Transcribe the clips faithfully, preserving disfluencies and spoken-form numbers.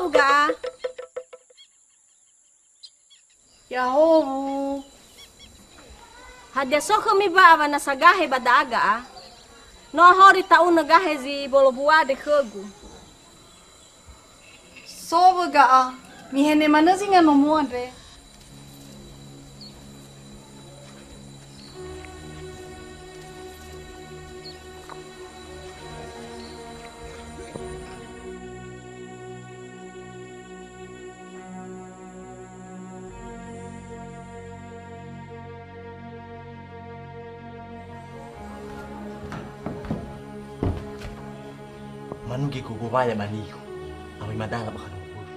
Ga'a. Ya'ahowu. Hadia so khömi ba'a wa na sagahe ba da'a, Ga'a? No ahori ta'unö gahe zi bolo wua andre khögu. So wö, Ga'a, mihene manö zinga nomo andre. Manugi gogowaya ba nihu, awai madala ba khana mukuru.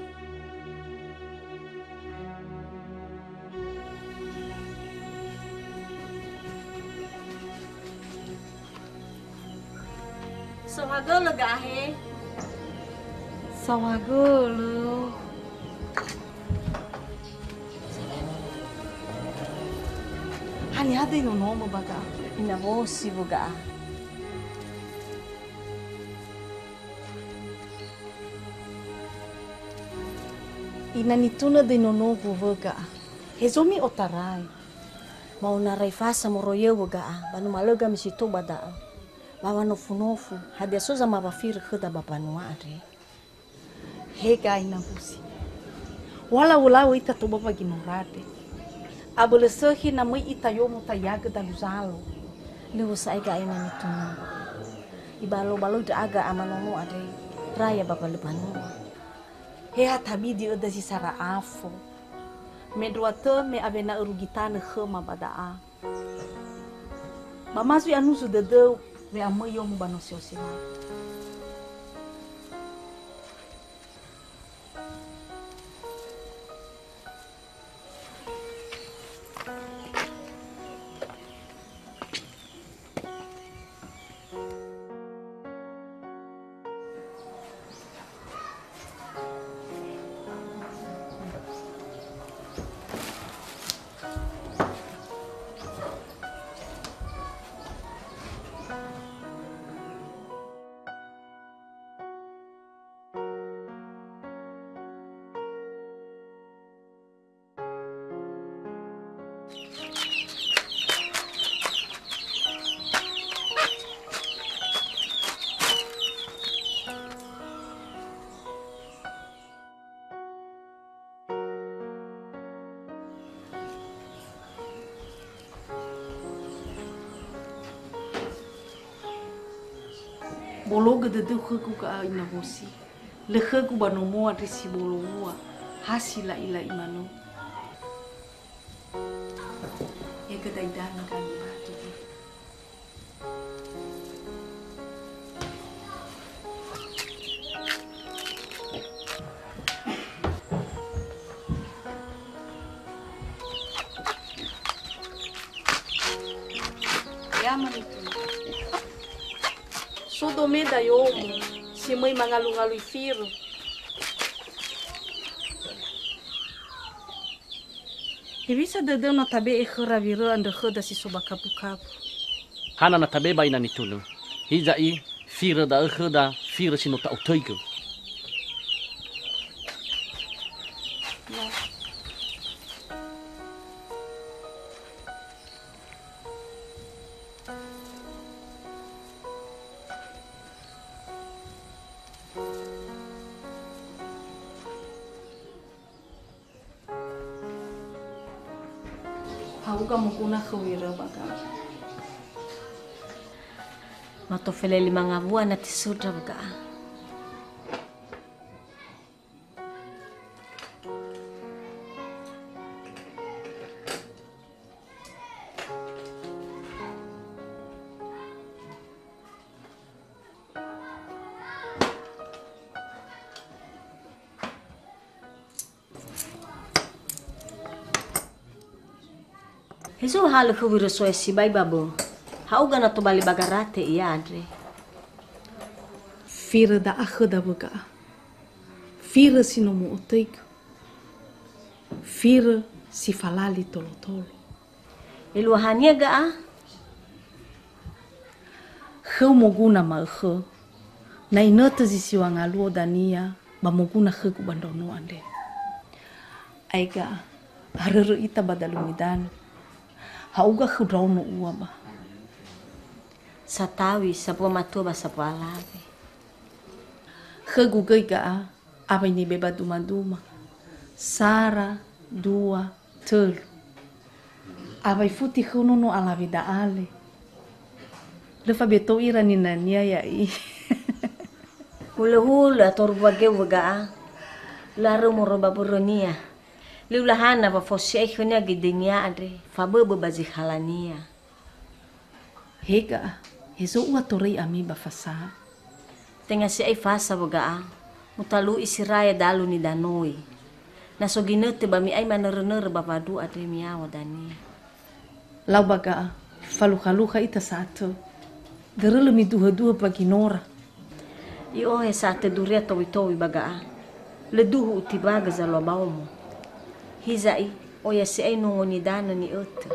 Saohagölö, Ga'a, he. Saohagölö. Haniha döi nonomö ba, Ga'a? Ina Wosi wö, Ga'a. Ina Nitunö döi nonogu wö, Ga'a. Hezo mi'otarai? Ma'onarai fasa moroi yöwö, Ga'a, ba numalöga misi tou ba da'ö. Ba wanofunofu, hadia so zamawa firö khöda ba mbanua andre? He, Ga'a, Ina Wosi. Walawölawö ita tou ba waginora andre. Abölö sökhi na möi ita yomo taiagö dalu zalo. Lö wö sa'ae, Ga'a, Ina Nitunö. Ibalobaloi ndra'aga ama nono andre, raya ba mbalö mbanua. He ha tabidi öda zi sara afo. Mendrua tö me awena örugi tanö khöma ba da'a. Ba ma zui anuzu dödöu we'amöi yomo ba nosi-osi lai. Bologö dödöu khögu, Ga'a, Ina Wosi. Lö khögu ba nomo andre si bolo wua, ha si la'ila'i manö. Egö daidanö, Ga'a, nibatu. Ya, manitu. So domeda yomo, si möi mangalungalui firö. Hewisa dödöu na tabe'e khöra wirö andrö khöda si so ba kabukabu? Hana na tabe ba ina nitunö. Hiza'i, firö da'ö khöda, firö si no ta'otöigö. Ha'uga moguna khö wirö ba ga'a. Mato feleli mangawua na tisundra ba ga'a. Hezo halö khö wirö so'e sibai ba bö. Ha'uga na tobali ba garate ia andre. Firö da'a khöda wö ga'a. Firö si no mo'otöigö. Firö si falali tolo-tolo. Eluahania ga'a? Khöu moguna ma'ökhö, na inötö zi siŵa ngaluo dania, ba moguna khögu ba ndraono andre. Aega, harörö ita ba dalu nidanö. Ha'uga khö ndraono ua ba. Satawi, sambua matua ba sambua alawe. Khögu göi ga'a, awai nibe ba duma-duma. Sara, dua, tölu. Awai futi khöu nono alawe da'ale. Lö fabetou ira ninania ya'i. Hulö-hulö atoru mbua geu wöga'a. Lö aröu moroi ba börönia. Lö ulahana wa fosi'ai khönia göi döinia andre, faböbö ba zi halania. He ga'a, hezo ua toröi ami ba fasa. Tenga si'ai fasa wöga'a, mutalu'i si raya dalu nidanoi. Na so ginötö ba mi'ai manörö-nörö ba wadu andre miyaŵa dania. Lau ba ga'a, falukha-lukha ita sa'atö. Dörö lö miduhö-duhö ba ginora. I'ohe sa'atö duria towi-towi ba ga'a. Lö duhu utimbagö zalua baomo. Hiza'i, oya si'ai nungo nidanö ni'ötö.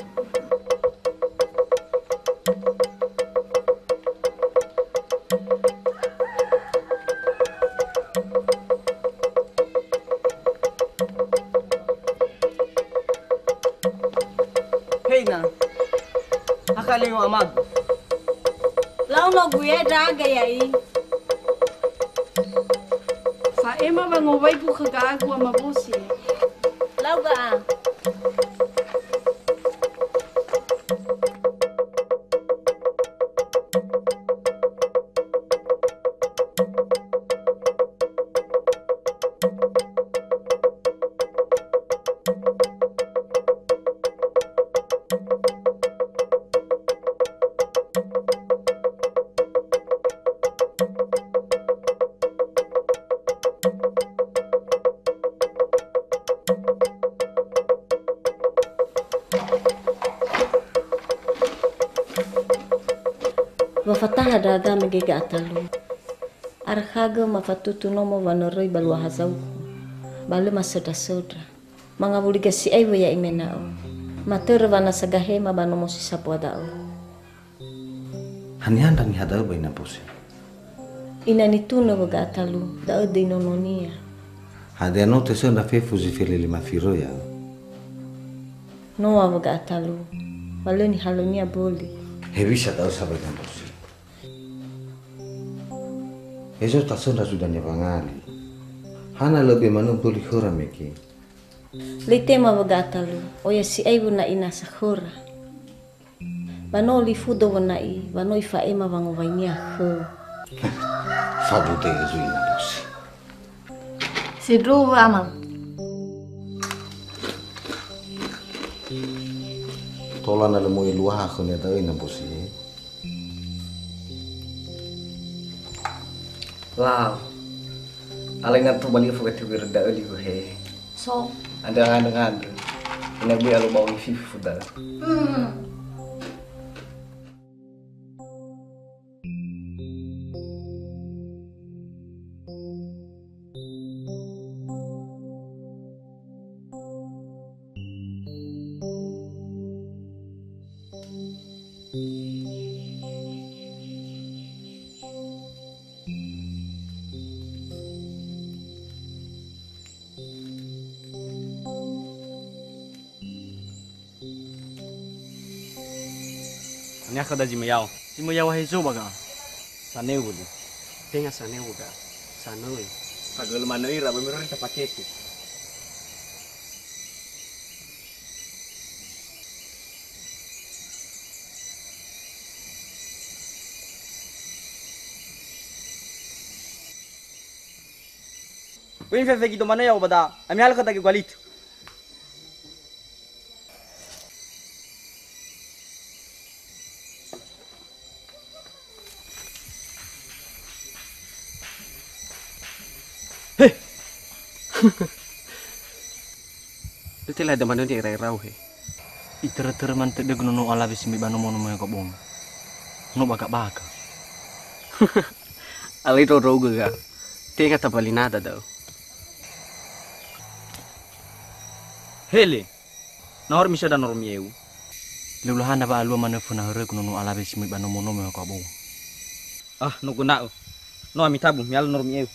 He ina, hakha leo amagu. Lau no guye ndra'aga ya'i. Fa'ema wangowaigu khö ga'agu ama Bosi. Lau ga'a. Wa fataha ndra'aga mege ga'a talu. Arakhagö mafatutu nomo wanöröi ba luaha zaukhu, ba lö masöndra-söndra. Mangawuli ga si'ai wö ya'i mena'ö. Matörö wanasa gahema ba nomo si sambua da'ö. Haniha ndra niha da'ö ba ina Bosi? Ina nitunö wö ga'a talu, da'ö döi nononia. Hadia no tesöndra fefu zi felili mafirö ya'ö? Noa wö ga'a talu, ba lö nihalönia böli. Hewisa da'ö sa ba ina Bosi? Hezo tasöndra zudania wangali. Hana lö be manö böli khöra mege? Lö itema wö ga'a talu, oya si'ai wö na'i nasa khöra. Ba no lifudo wö na'i, wa no ifa'ema wangowainia khöu. Fabude zui na Bosi. Sindruhu, Ama. Tola na lö möi luaha khönia da'ö ina Bosi. Lau. Alai na tobali fagati wira da'ö lihu he. So. Andrö, andrö, andrö. Ina bui alo bau ni fifu da'ö. Hmm. Haniha khöda zi möi yao? Zi möi yao hezo ba ga'a? Saneu wöli. Tenga saneu wö ga'a. Sanöi. Fagölö manö ira, böi möröri tapakete. Böi mifefegi do manö yao ba da'a. Ami halö khöda göi gualitö. He! Lö telau da manö ni'era'erau he. Itörö-törö manö tödögu nono alawe si möi ba nomo-nomo ya'o bongi. No baga-baga. Alai ndröugö ga. Tenga tabali nada da'ö. Hele. Na horömi söndra noro mi'eu? Lö ulahana wa alua manö föna hörögu nono alawe si möi ba nomo-nomo ya'o bongi. Ah, no göna'ö. No ami tabu, mihalö noro mi'eu.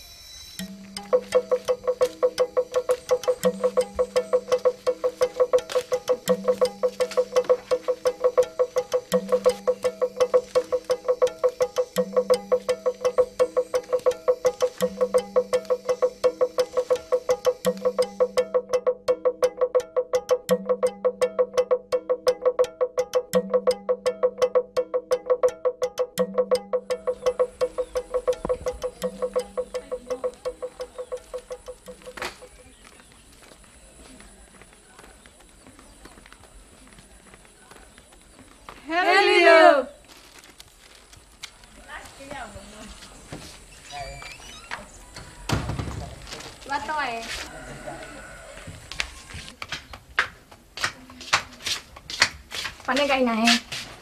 Fanega inahe.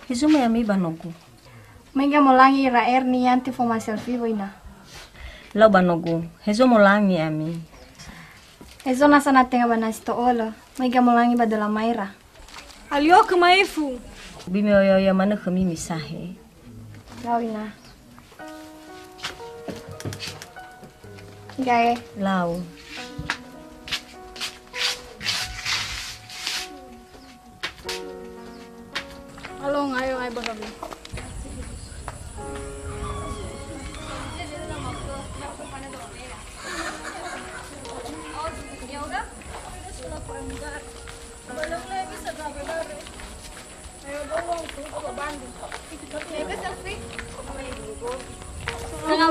Hezo mai ami ba nogu. Maiga molangi ira Erni yanti foma selfie woi na. Lau ba nogu, hezo molangi ami. Hezo nasa na tenga ba nasi to'olo. Maiga molangi ba döla maera. Alio ke maefu. Bime oya-oya manö khömi misahe. Lau ina. Gae. Lau. Alo ngayo ai bosabi.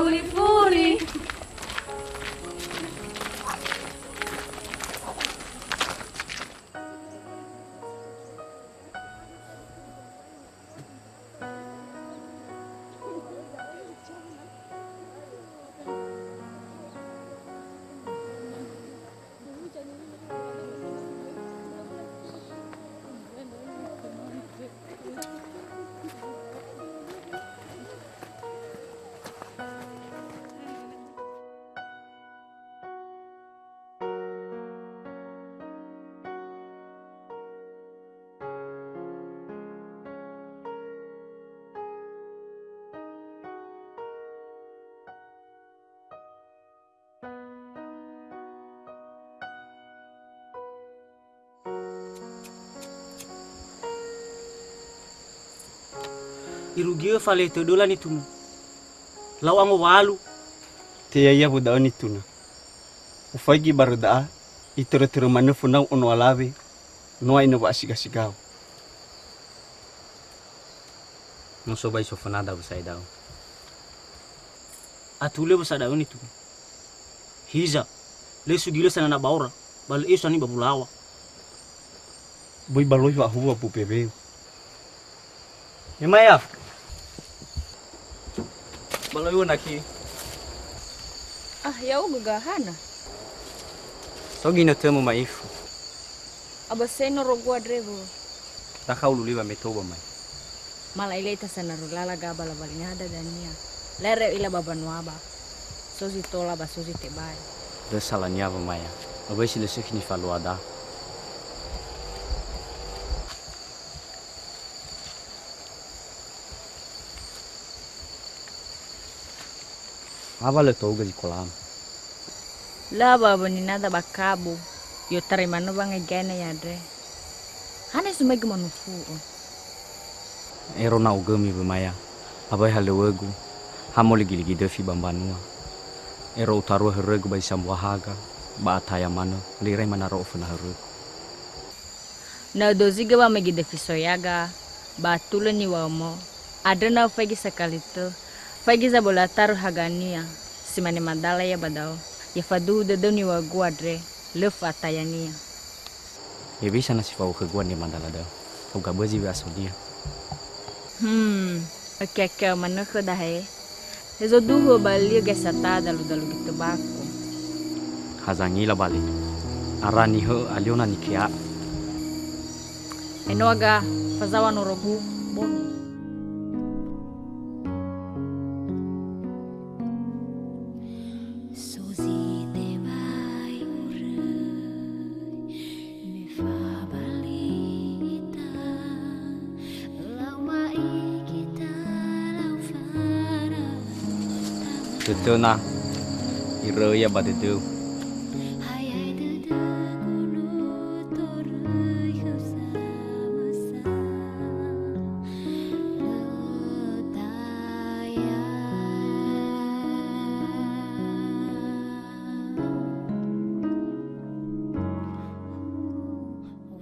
Fuli-fuli. Irugiö fa le tödöla nitunu. Lau angowalu. Te ya'ia wö da'ö nituna. Ufaigi barö da'a, itörö-törö manö fönau ono alawe, noa inö wa'asiga-sigau. No so ba isofönada wösa'e da'ö. Atulö wösa da'ö nitunu. Hiza, lö sugilö sanana baora, ba lö eu sani ba wulawa. Böi baloi wa'ahua bu beweu. He maya. Baloi wö naki. Ah, ya'ugö ga hana? So ginötömö ma'ifu. Abaseno rogu andre wö. Takha ulu liwa me toba mai. Mala ileta sanaro lala ga bala walingada dania. Lere ila ba banua ba. Sozi tola ba sozi tebai. Lö salania wö maya. Awai si lö sökhi nifaluada. Awa lö tougö zi kolam. Lö ba wöninada ba kabu, i'otarai manö wangai gaena ya'andre. Hana sumaigö manufu'ö. Ero na ogömi wö maya, awai halöwögu, ha moligi-ligi döfi ba mbanua. Ero utaruö hörögu ba zi sambua haga, ba ataya manö, lö irai manaro oföna hörögu. Na ödozigö wamegi döfi soyaga, ba atulö niŵa'ömo, andrö na ufaigi sakali tö, faigi zabölö atarö hagania, si mane madala ia ba da'ö, ya faduhu dödöu niŵa'ögu andre, lö fa'atayania. Hewisa na si fao khögu andre madala da'ö, hauga bözi we'asonia. Hmm, ökeakea'ö manö khöda he. Hezo duhö ba liö gae sata dalu-dalu götö baku. Ha zangila bale. Ara nihö'ö aliona nikea'ö. Enoa ga, fazaŵa norogu, bongi. So zi tebai uröi, me fabali ita, lau ma'i kita, lau fara. Tötöna, iröi ia ba dödöu. Hayai dödögu no toröi khöu samösa. Lö taya.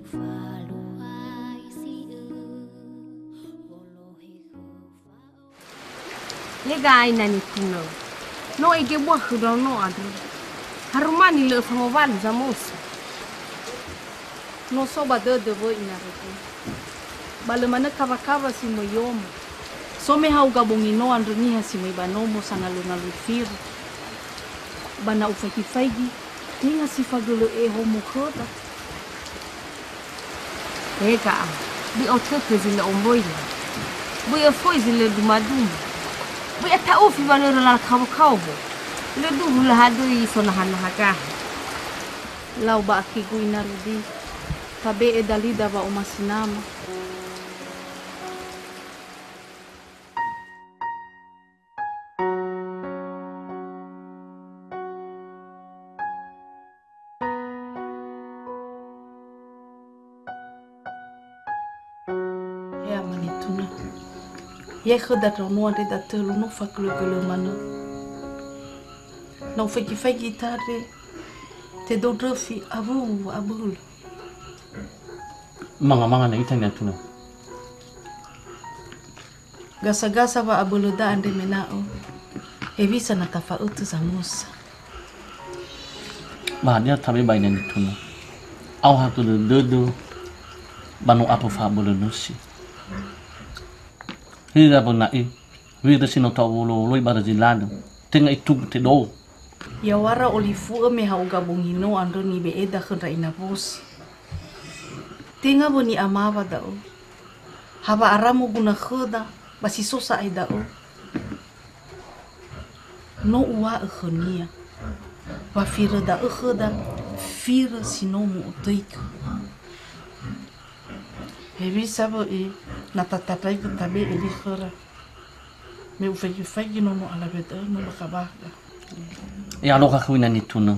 Ufaluhai si'ö, olohe khöu fa'ö. Lö ga aina nitunö. No ege bua khö ndraono andrö. Harumani lö fangowalu zamoso. No so ba dödö wöi ina rögu. Ba lö manö kawa-kawa si möi yomo. So me hauga bongi no andrö niha si möi ba nomo sangalö-ngalö firu. Ba na ufaigi-faigi, Niha si fagölö eho mukhöda. He ga'a, böi ötötö zi lö omboi'ö. Böi öfoi zi lö dumaduma. Böi öta'ufi wanörö lala kaobo-kaobo. Lö duhu lö hadöi so nahanaha gahe. Lau ba akhigu ina Rudi, tabe'e dalida wa'omasi nama. He ama Nituna, he khöda ndraono andre datölu no fagölö-gölö manö. Na ufaigi-faigi ita andre, tedou ndröfi awuwu wa'abölö. Manga-manga na ita, Nituna. Gasa-gasa wa'abölöda andre mena'ö hewisa na tafa'ötö zamösa. Ba hadia tabe ba ina Nituna? Aoha tödödödö ba no apö fa'abölö nösi. Hira wöna'i, wirö si no ta'owolo-woloi ba rözi lalö, tenga itugu tedou. Ya'ohara olifu'ö me ha'uga bongi no andrö nibe'eda khö ndra ina Bosi. Tenga wö ni'amawa da'ö. Ha wa'ara moguna khöda ba si so sa'ae da'ö. No uŵa'ö khönia, wa firö da'ö khöda, firö si no mu'ötöigö. Hewisa wö'i na tatandraigö tabe'e li khöra, me ufaigi-faigi nono alawe da'ö no bakha-bakha. Ya, no khöu ina Nituna.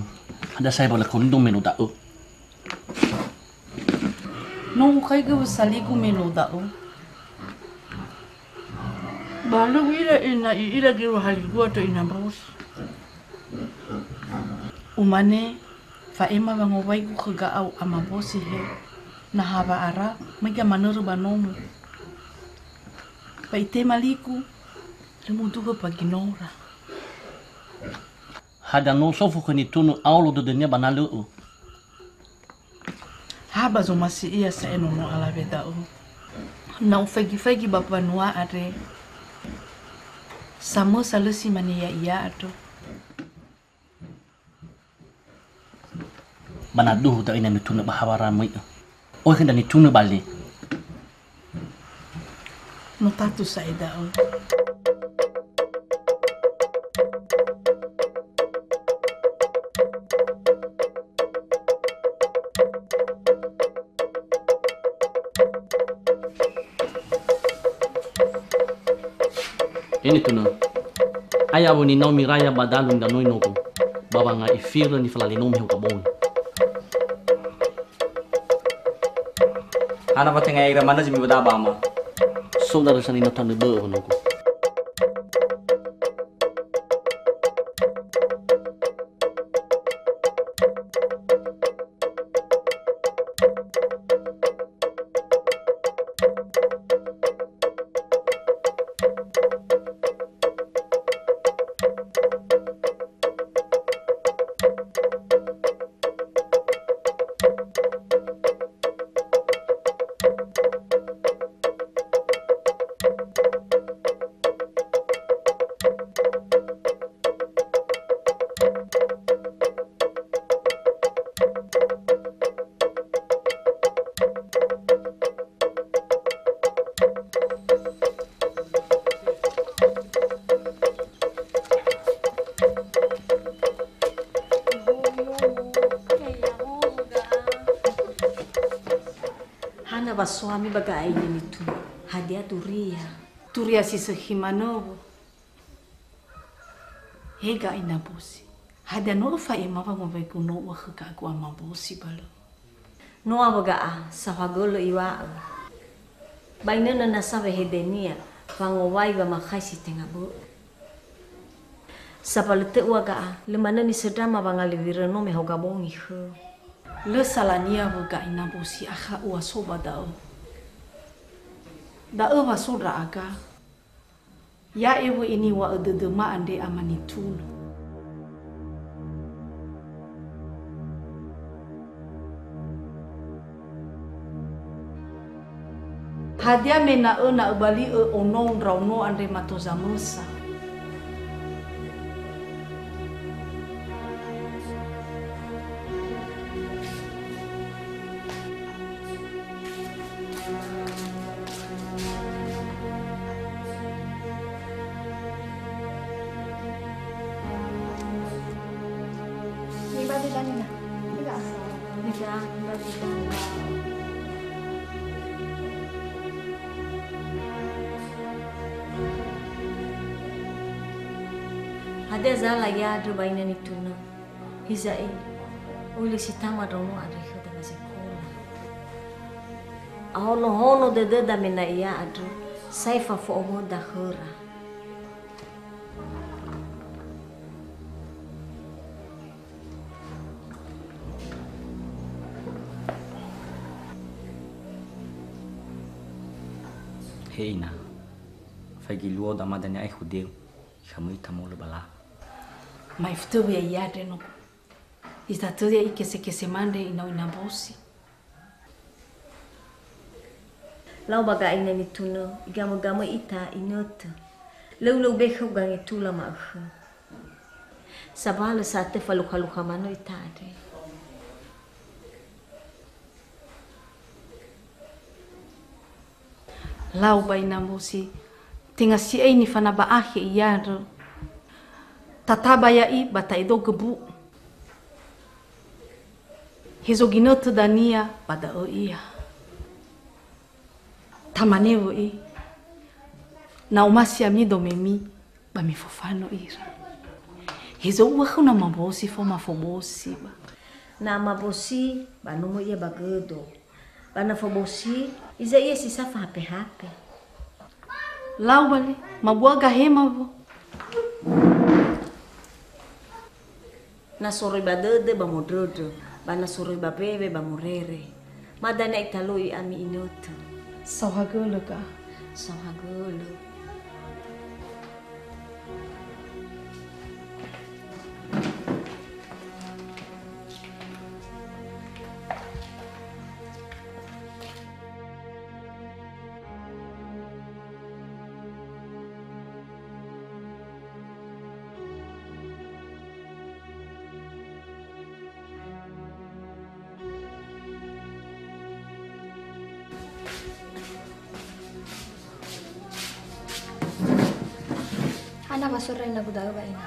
Hadia sa'ae ba lö khöu nido me no da'ö. No ukhaigö wösaligu me no da'ö. Ba lö u'ila ina i'ila göi wahaligu andrö ina Bosi. Umane, fa'ema wangowaigu khö ga'au ama Bosi he, na ha wa'ara, möiga manörö ba nomo. Ba itema ligu, lö muduhö ba ginora. Hadia no so fo khö Nituna aolo dödönia ba na lö'ö? Ha ba zomasi ia sa'ae nono alawe da'ö. Na ufaigi-faigi ba mbanua andre, samösa lö si mane ya'ia andrö. Ba na duhu da'ö ina Nituna ba ha wa'ara möi'ö. Oi khö ndra Nituna ba le. No tatu sa'ae da'ö. He Nituna, ae awö ninau miraya ba dalu ndanoi nogu, ba wanga'i firö nifalalinomi hauga bongi. Hana wa tenga ya'ira manö zi miŵa'ö ba ama? So darösa ninau tanö bö'ö wanogu. Hana wa so ami ba ga'a ina Nituna? Hadia turia? Turia si sökhi manö wö. He ga'a ina Bosi, hadia no öfa'ema wangowaigu no uŵa'ö khö ga'agu ama Bosi ba lö? No awö ga'a, saohagölö iŵa'ö. Ba inönö nasa wehedenia, wangowai wamakhaisi tenga bö'ö. Sabalö tö ua ga'a, lö manö nisöndrama wangalöwirö no me hauga bongi khöu. Lö salania wö ga'a ina Bosi akha ua so ba da'ö. Da'ö wa so ndra'aga. Ya'e wö iniŵa'ö dödöma andre ama Nituna. Hadia me na'ö na öbali'ö onou ndraono andre mato zamösa? Hadia zala ia andrö ba ina nitunö? Hiza'i, oi lö si tama ndraono andre khöda ba zekola. Ahonohono dödöda me na ia andrö, sa'ae fafo'omöda khöra. He ina, faigi luo dama dania ae khudeu, ikhamöi tamolö ba la. Mai ftöwö ia andre no. Itatö ia ikese-kese mandre ina-ina bosi. Lau ba ga'ina nitunö, igamö-gamö ita inötö. Lö-lö ube khöu gangetula ma'ökhö. Sabalö sa'atö falukha-lukha manö ita andre. Lau ba ina mbosi, tenga si'ai nifana ba akhe iandrö. Tataba ya'i ba ta'edogö bu'u. Hezo ginötö dania ba da'ö ia. Tamane wö'i, na omasi ami domemi, ba mifofanö ira. Hezo ua khöu na mabosi fo mafobosi ba. Na mabosi, ba no möi ia ba gödo. Ba na fobosi, iza ia si sa fahape-hape. Lau bale, mabua gahema wo. Na soroi ba dödö ba mondröndrö, ba na soroi ba mbewe ba morere. Ma dania italoi ami inötö. Saohagölö ka. Saohagölö. Hana wa sora ina gu da'ö ba ina.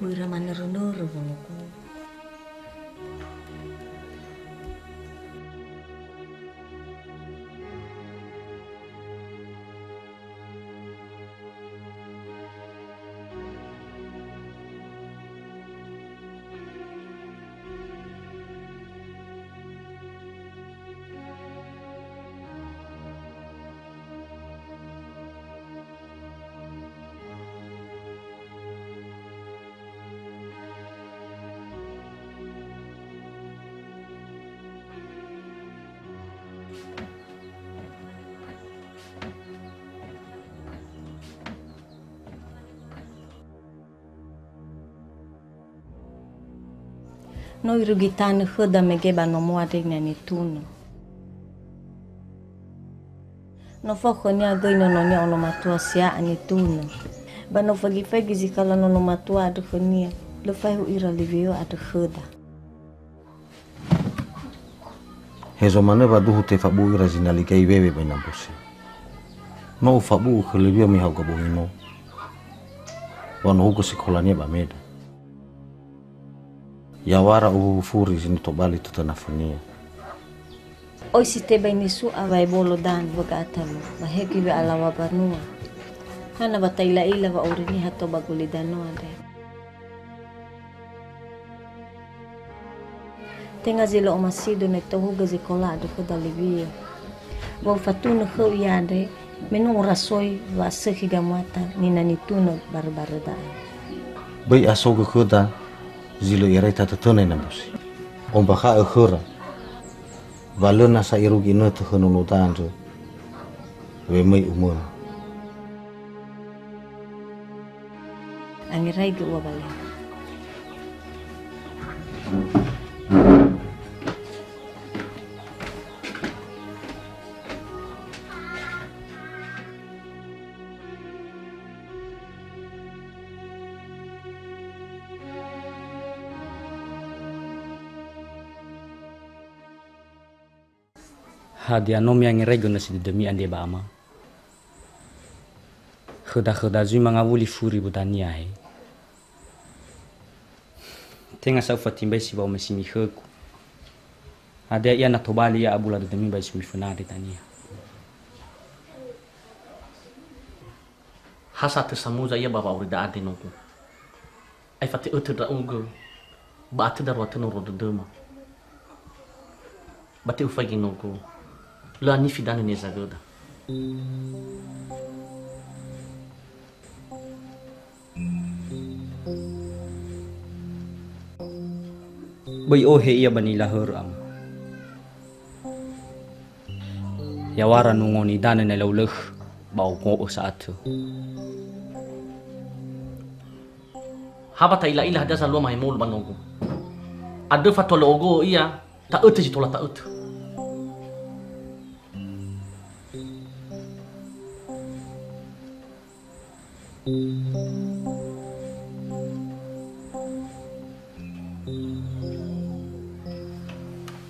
Möi ira manörö-nörö wonogu. No irugi tanö khöda mege ba nomo andre ina nitunö. No fao khönia göi nononia ono matua sia'a nitunö. Ba no faigi-faigi zi kala nono matua andrö khönia, lö faehu ira liwio andrö khöda. Hezo manö wa duhu tefabu'u ira zinali gai wewe ba ina mbosi. No ufabu'u khö liwio mihaogö bohino. Wa no hugö sekolania ba Medan. Yawara uwuwu furi zi nitobali tötö nafönia. Oi si tebai nisu'a wae bolo dan wöga atalu, ba hegi we alawa banua. Hana wa ta'ila-ila wa'auri niha tou ba guli danö andre. Tenga zi lö omasido na itohugö zekola andrö khöda liwio. Wa ufatunö khöu ia andre, me no urasoi wa'asökhi gamuata nina nitunö barö-barö da'e. Böi asogö khöda zi lö irai tatötöna ina mbosi. Ombakha'ö khöra, wa lö nasa irugi inötö khö nonoda andrö, wemöi umönö. Angeraigö ua ba lö. Hadia no mi'angeraigö nösi dödömi andre ba ama? Khöda-khöda zui mangawuli furi ba dania he. Tenga sa ufatimbai si wa'omasi mi khögu. Hadia ia na tobali ia abula dödömi ba zi miföna andre dania? Ha sa'atö samuza ia ba wa'aurida andre nogu. Aefa te'ötö ndra'ugö, ba atö darua tö noro dödöma. Ba te ufaigi nogu, lö anifi danö nezagöda. Böi ohe ia ba nilahörö, Ama. Yawara nungo nidanö na laulöh ba ogo'ö sa'atö. Ha ba ta'ila-ila hadia zalua mahemolu ba nogu. Andrö fatua lö ogo'ö ia, ta'ötö zi tola ta'ötö.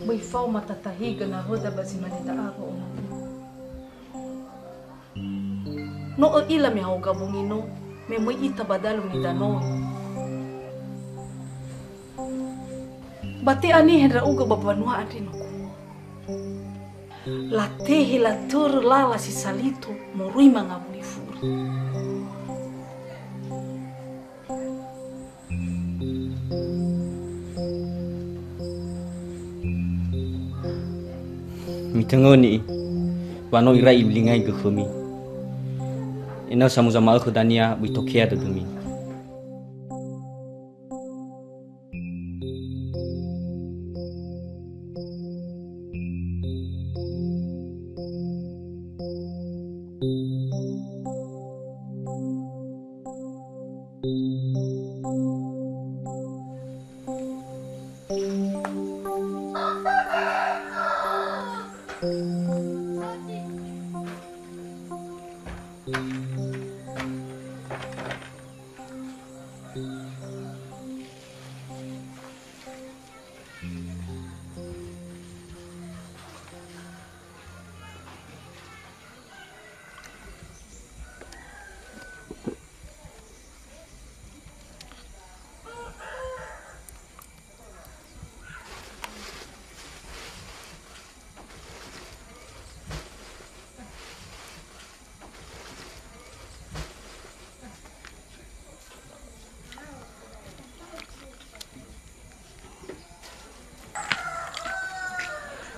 Böi faoma tatahigö nawöda ba zi mane da'a wa'omu'ö. No ö'ila me haoga bongi no, me möi ita ba dalu nidanoe. Ba te'anehe ndra'ugö ba mbanua andre nogu. Latehe latörö lala si salito moroi mangawuli furi. Mitengöni, wa no irai iulingaigö khömi. Ena'ö samuza ma'ökhö dania böi tokea dödömi.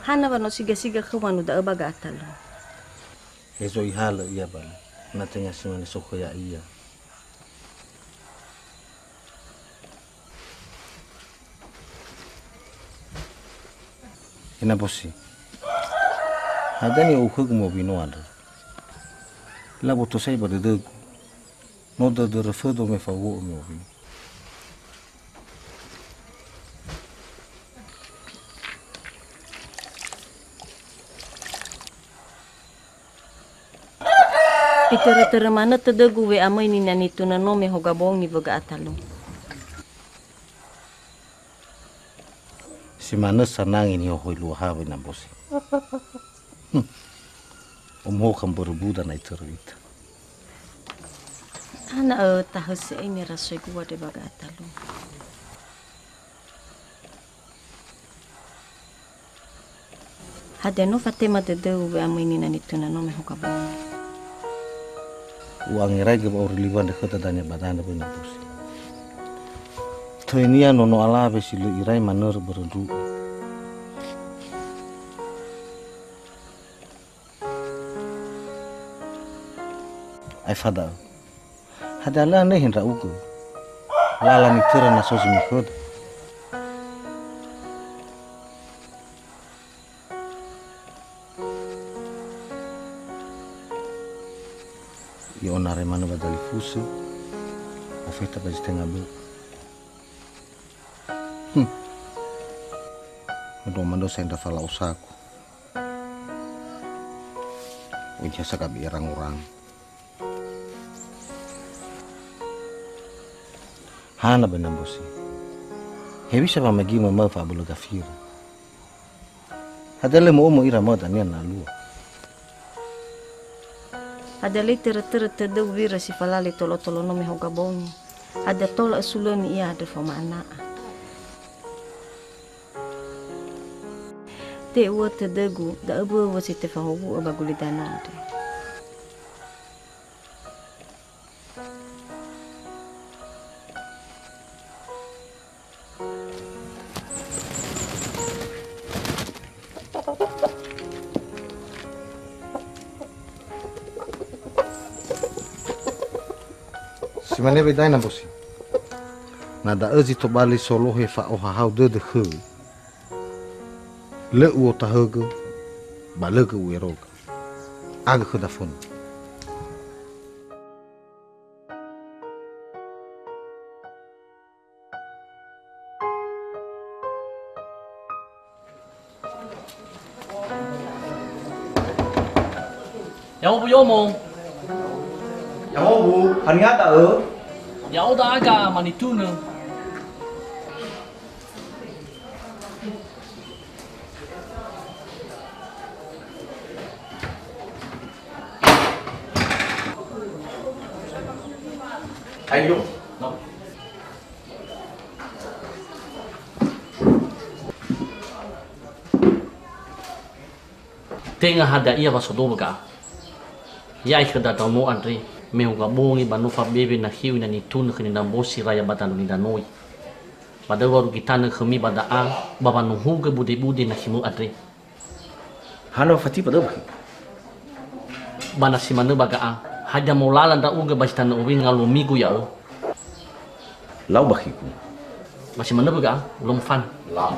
Hana wa no siga-siga khöu manu da'ö ba ga'atalö? Hezo ihalö ia ba na tenga si mane so khö ya'ia. Ina bosi. Hadia ni'o'ukhögu mowino andrö? Laboto sai ba dödögu. No dödö röfödo me fauwo'ö mowino. Itörö-törö manö tödögu we'amöi ninia nitunö no me hoga bongi wöga atalö. Si manö sanangi nihohoi luaha wena bosi. Hm. Omhoka mbörö buda na itörö ita. Hana ö tahösö'ö nirasoi gua de baga atalö. Hadia no fatema dödöu we'amöi nina nitunö no me hoga bongi? U'angeraigö wa'auri liwa andre khöda dania ba danö böi na bosi. Töinia nono alawe si lö irai manörö börö ndru'u. Aefa da'ö. Hadia lö anehe ndra'ugö. Lala nitörö na so zi mikhöda. I'onare manö ba dalifusö, ofeta ba zi tenga bö'ö. Hm. Mendrua manö sa ndra fala'osaku. U'inca sagabe irango-rango. Hana ba ina mbosi. Hewisa wamagi mamao fa'abölö gafira. Hadia lö mo'omo ira mao dania na alua. Hadia lö itörö-törö tödöu wirö si falali tolo-tolo no me hoga bongi. Hadia tola ösulöni ia andrö faoma ana'a. Te ua tödögu, da'ö böwö si tefahowu'ö ba gulidanö andre. Si mane wedae na mbosi. Na da'ö zi tobali solohe fa'ohahau dödö khöu, lö u'otahögö, ba lö gö u'erogö. Agö khöda foni. Ya'obu yomo. Ya'obu, haniha da'ö? Ya'oda aga manitunö. Ayo, no. Tenga hadia ia wa sodowö ga'a. Ya'i khöda ndraono andre, me hoga bongi ba no fabewe na hiu ina nitunö khö ninambosi raya ba danö nidanoi. Ba da'ö warugi tanö khömi ba da'a, ba wanuhugö bude-bude na khimö andre. Hana wa fatipa da'ö bakhi? Ba na si manö ba ga'a, hadia molala ndra'ugö ba zi tanö owi ngalumigu ya'o? Lau bakhigu. Ba si manö ba ga'a, ulo mofan. Lau.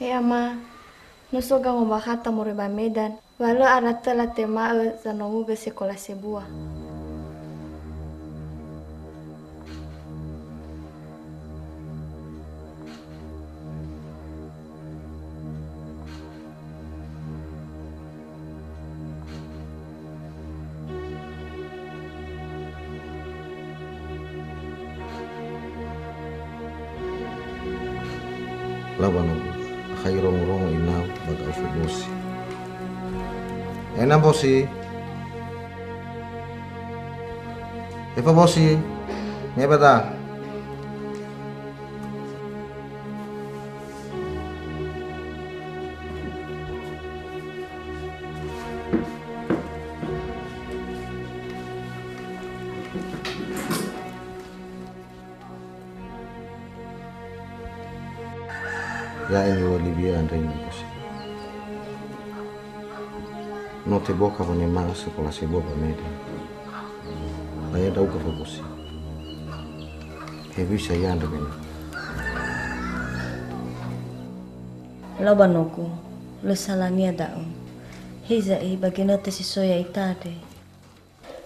He Ama, no so gango bakhata moroi ba Medan, wa lö ara tö latema'ö zanongugö sekola sebua. Lau ba nogu, akhai rongo-rongo inau ba ga'u fobosi. Ena bosi. Efa bosi, me bada. Ya'e niŵa'ö Livia andre nibosi. No teboka wanema'ö sekola sebua ba Medan. Ba ya ndra'ugö fobosi. Hewisa ya andre mena. Lau ba nogu, lö salania da'ö. Hiza'i ba ginötö si so ya'ita andre.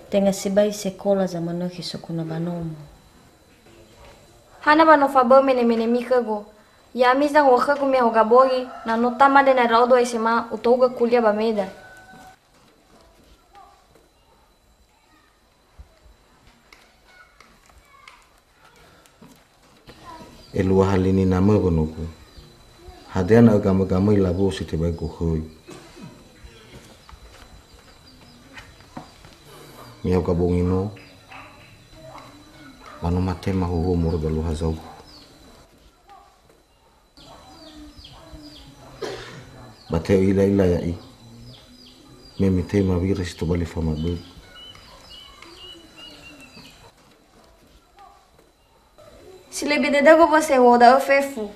Tenga sibai sekola zamanö khi soguna ba nomo. Hana ba no fabö'ö mene-menemi khögu. Ya'ami zangowa khögu me hoga bongi, na no tama andre na ndra'odo S M A, utougö kulia ba Medan. Eluaha li ninamö wönogu. Hadia na ögamö-gamöi lawu si tebai gokhöi? Mihoga bongi no, ba no matema huhuo moroi ba luaha zaugö. Ba te ö'ila-ila ya'i, me mitema wira si tobali famabö'ö. Si lebe dödögu wösewuo da'ö fefu.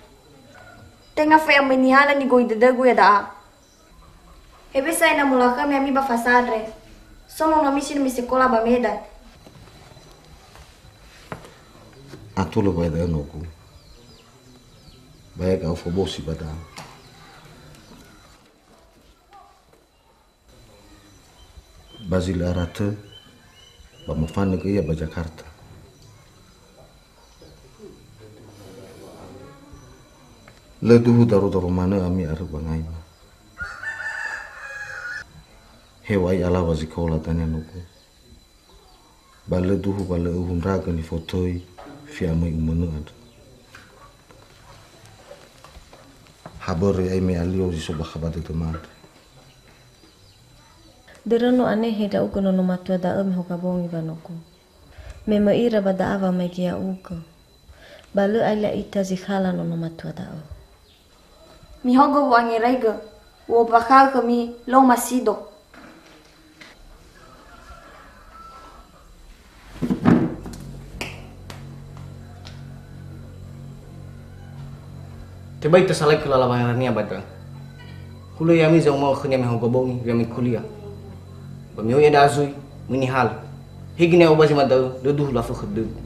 Tenga fe'amöi nihalö nigoi dödögu iada'a. Hewisa enamula khömi ami ba fasandre. So nonomi si no misekola ba Medan. Atulö ba da'ö nogu. Ba ya ga'u fobosi ba da'a. Ba zi lö ara tö, ba mofanö gö ia ba Jakarta. Lö duhu daro-daro manö ami arö ba ngaima. Heŵa'ae alawa zikola dania nogu. Ba lö duhu ba lö uhundragö nifotöi fi'amöi umönö andrö. Ha börö ya'ia me alio zi so bakha ba dödöma andrö. Dörö no anehe ndra'ugö nono matua da'ö me hoga bongi wanogu. Me möi ira ba da'a wamaigi ya'ugö. Ba lö aila ita zi khala nono matua da'ö. Mihogo wo'angeraigö, u'ombakha'ö khömi lö omasido. Tebai tösalaigö lala wangerania ba da'ö. Hulö ya'ami za'uma'ö khönia me hoga bongi, ya'ami kulia. Ba mi'o'ö ia da'a zui, möi nihalö. He gini ya'o ba zi ma da'ö, lö duhu lafökhö dödögu.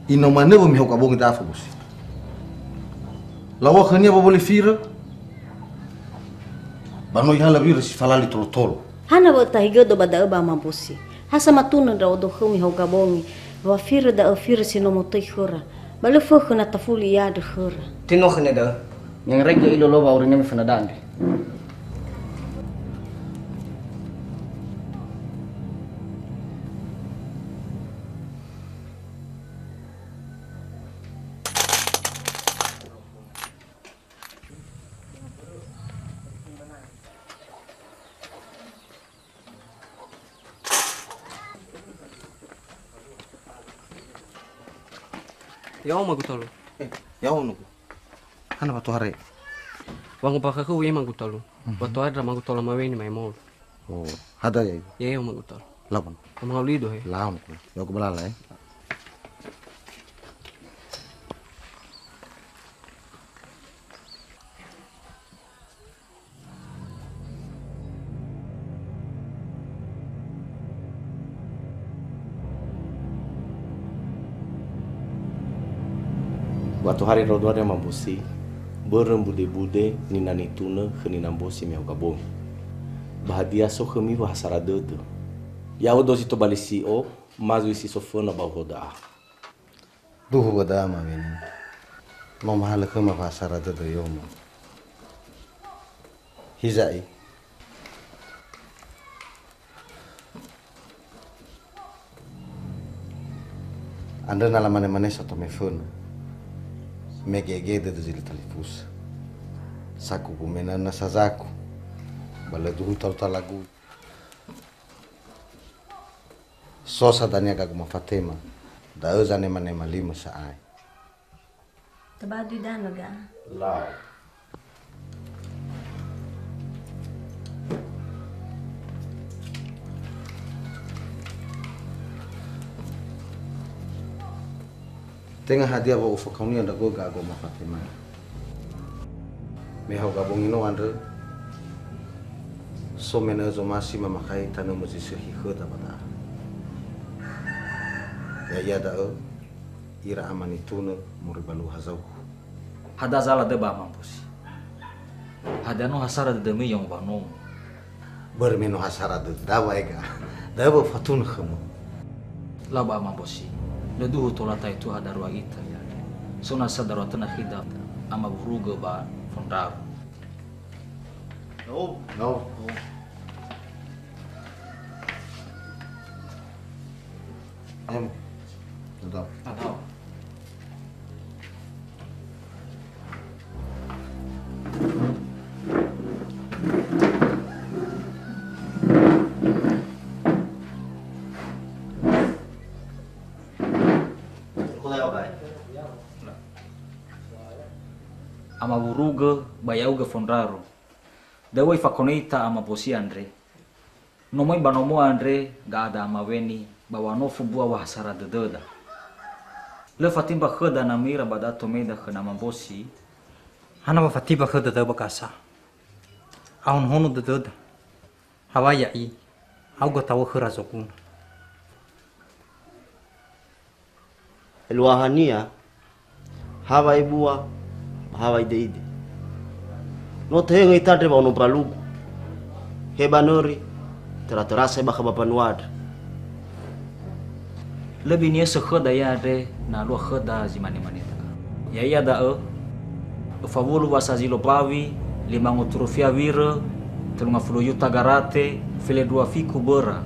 Ino manö wa mihoga bongi da'a, Fabosi. Lawa'ö khönia wawöli firö, ba no ihalö wirö si falali tolo-tolo. Hana wa'ötahi gödo ba da'ö ba Ama Bosi. Ha samatunö ndra'odo khöu mihoga bongi, wa firö da'ö firö si no motöi khöra. Ba lö fökhö na tafuli ia andrö khöra. Tenökhö ne da'ö. Mi'angeraigö ilo lö wa'aurinia me föna da'a andre. Ya'o, ma gutolo. Eh, ya'o nogu. Hana wa tohare? Wangombakha khöu, ya'ia ma gutolo. Mhm. Wa tohare ndra ma gutolo maweni mai mall. Oh, hadia ya'ia? Ya'ia ma gutolo. Lawan. Ama lido he. Lawan. Ya'o ku balala, eh. Wa tohare ndra'odo andre Ama Bosi, börö mbude-bude nina nitunö khö nina Mbosi me hoga bongi. Ba hadia so khömi wa ha sara dödö? Ya'odo zi tobali si'o, ma zui si so föna ba uho da'a. Duhu ba da'a maweni. No mahalö khöma wa ha sara dödö yoma. Hiza'i. Andrö na lamane-mane sato me föna. Mege-ege dödö zi lö talifusö. Saku gumenana sazaku. Ba lö duhu talu talagui. So sa dania gagu mafatema, da'ö zanema-nema limö sa'ae. Tobali danö ga? Lau. Tenga hadia wa ufakaonia ndra'ugö gagu mafatema. Me haoga bongi no andrö, so mena'ö zomasi mamakhai tanö mozisökhi khöda ba da'a. Ya'ia da'ö, ira ama nitunö moroi ba luo hazauhu. Hadia zala dödö ba Ama Mbosi? Hadia no ha sara dödömi ya'o ba nomo? Börö me no ha sara dödö, da'ö wa'aega. Da'ö wa ufatunö khömö. Lau ba Ama Mbosi, lö duhu tola ta'etua ha darua ita, ya. So nasa darua töna khida, Ama Wurugö ba Fondraru. Lau. Lau. Em. Atau. Atau. Ama Wurugö ba ya'ugö Fondraru. Da'ö ifakaoni ita Ama Mbosi andre. No möi ba nomo andre ga'ada ama weni ba wa no fubua wa ha sara dödöda. Lö fatimba khöda na möi ira ba da'a tomeda khö nama Mbosi. Hana wa fatimba khöda da'ö ba gasa? Ahonohono dödöda. Hawa ya'i, ha'ugö tawö khöra zoguna. Eluahania, ha wa'ebua, ba ha wa'ide-ide. No tehegö ita andre ba ono mbalugu. He ba nöri, töra-töra sa bakha ba mbanua andre. Lö biniösö khöda ia andre na alua khöda zi mane-mane da'a. Ya'ia da'ö, öfa wulu wa sa zi lö bawi, lima ngötu röfia wirö, Telunga fulu yuta garate, fele dua fiku böra.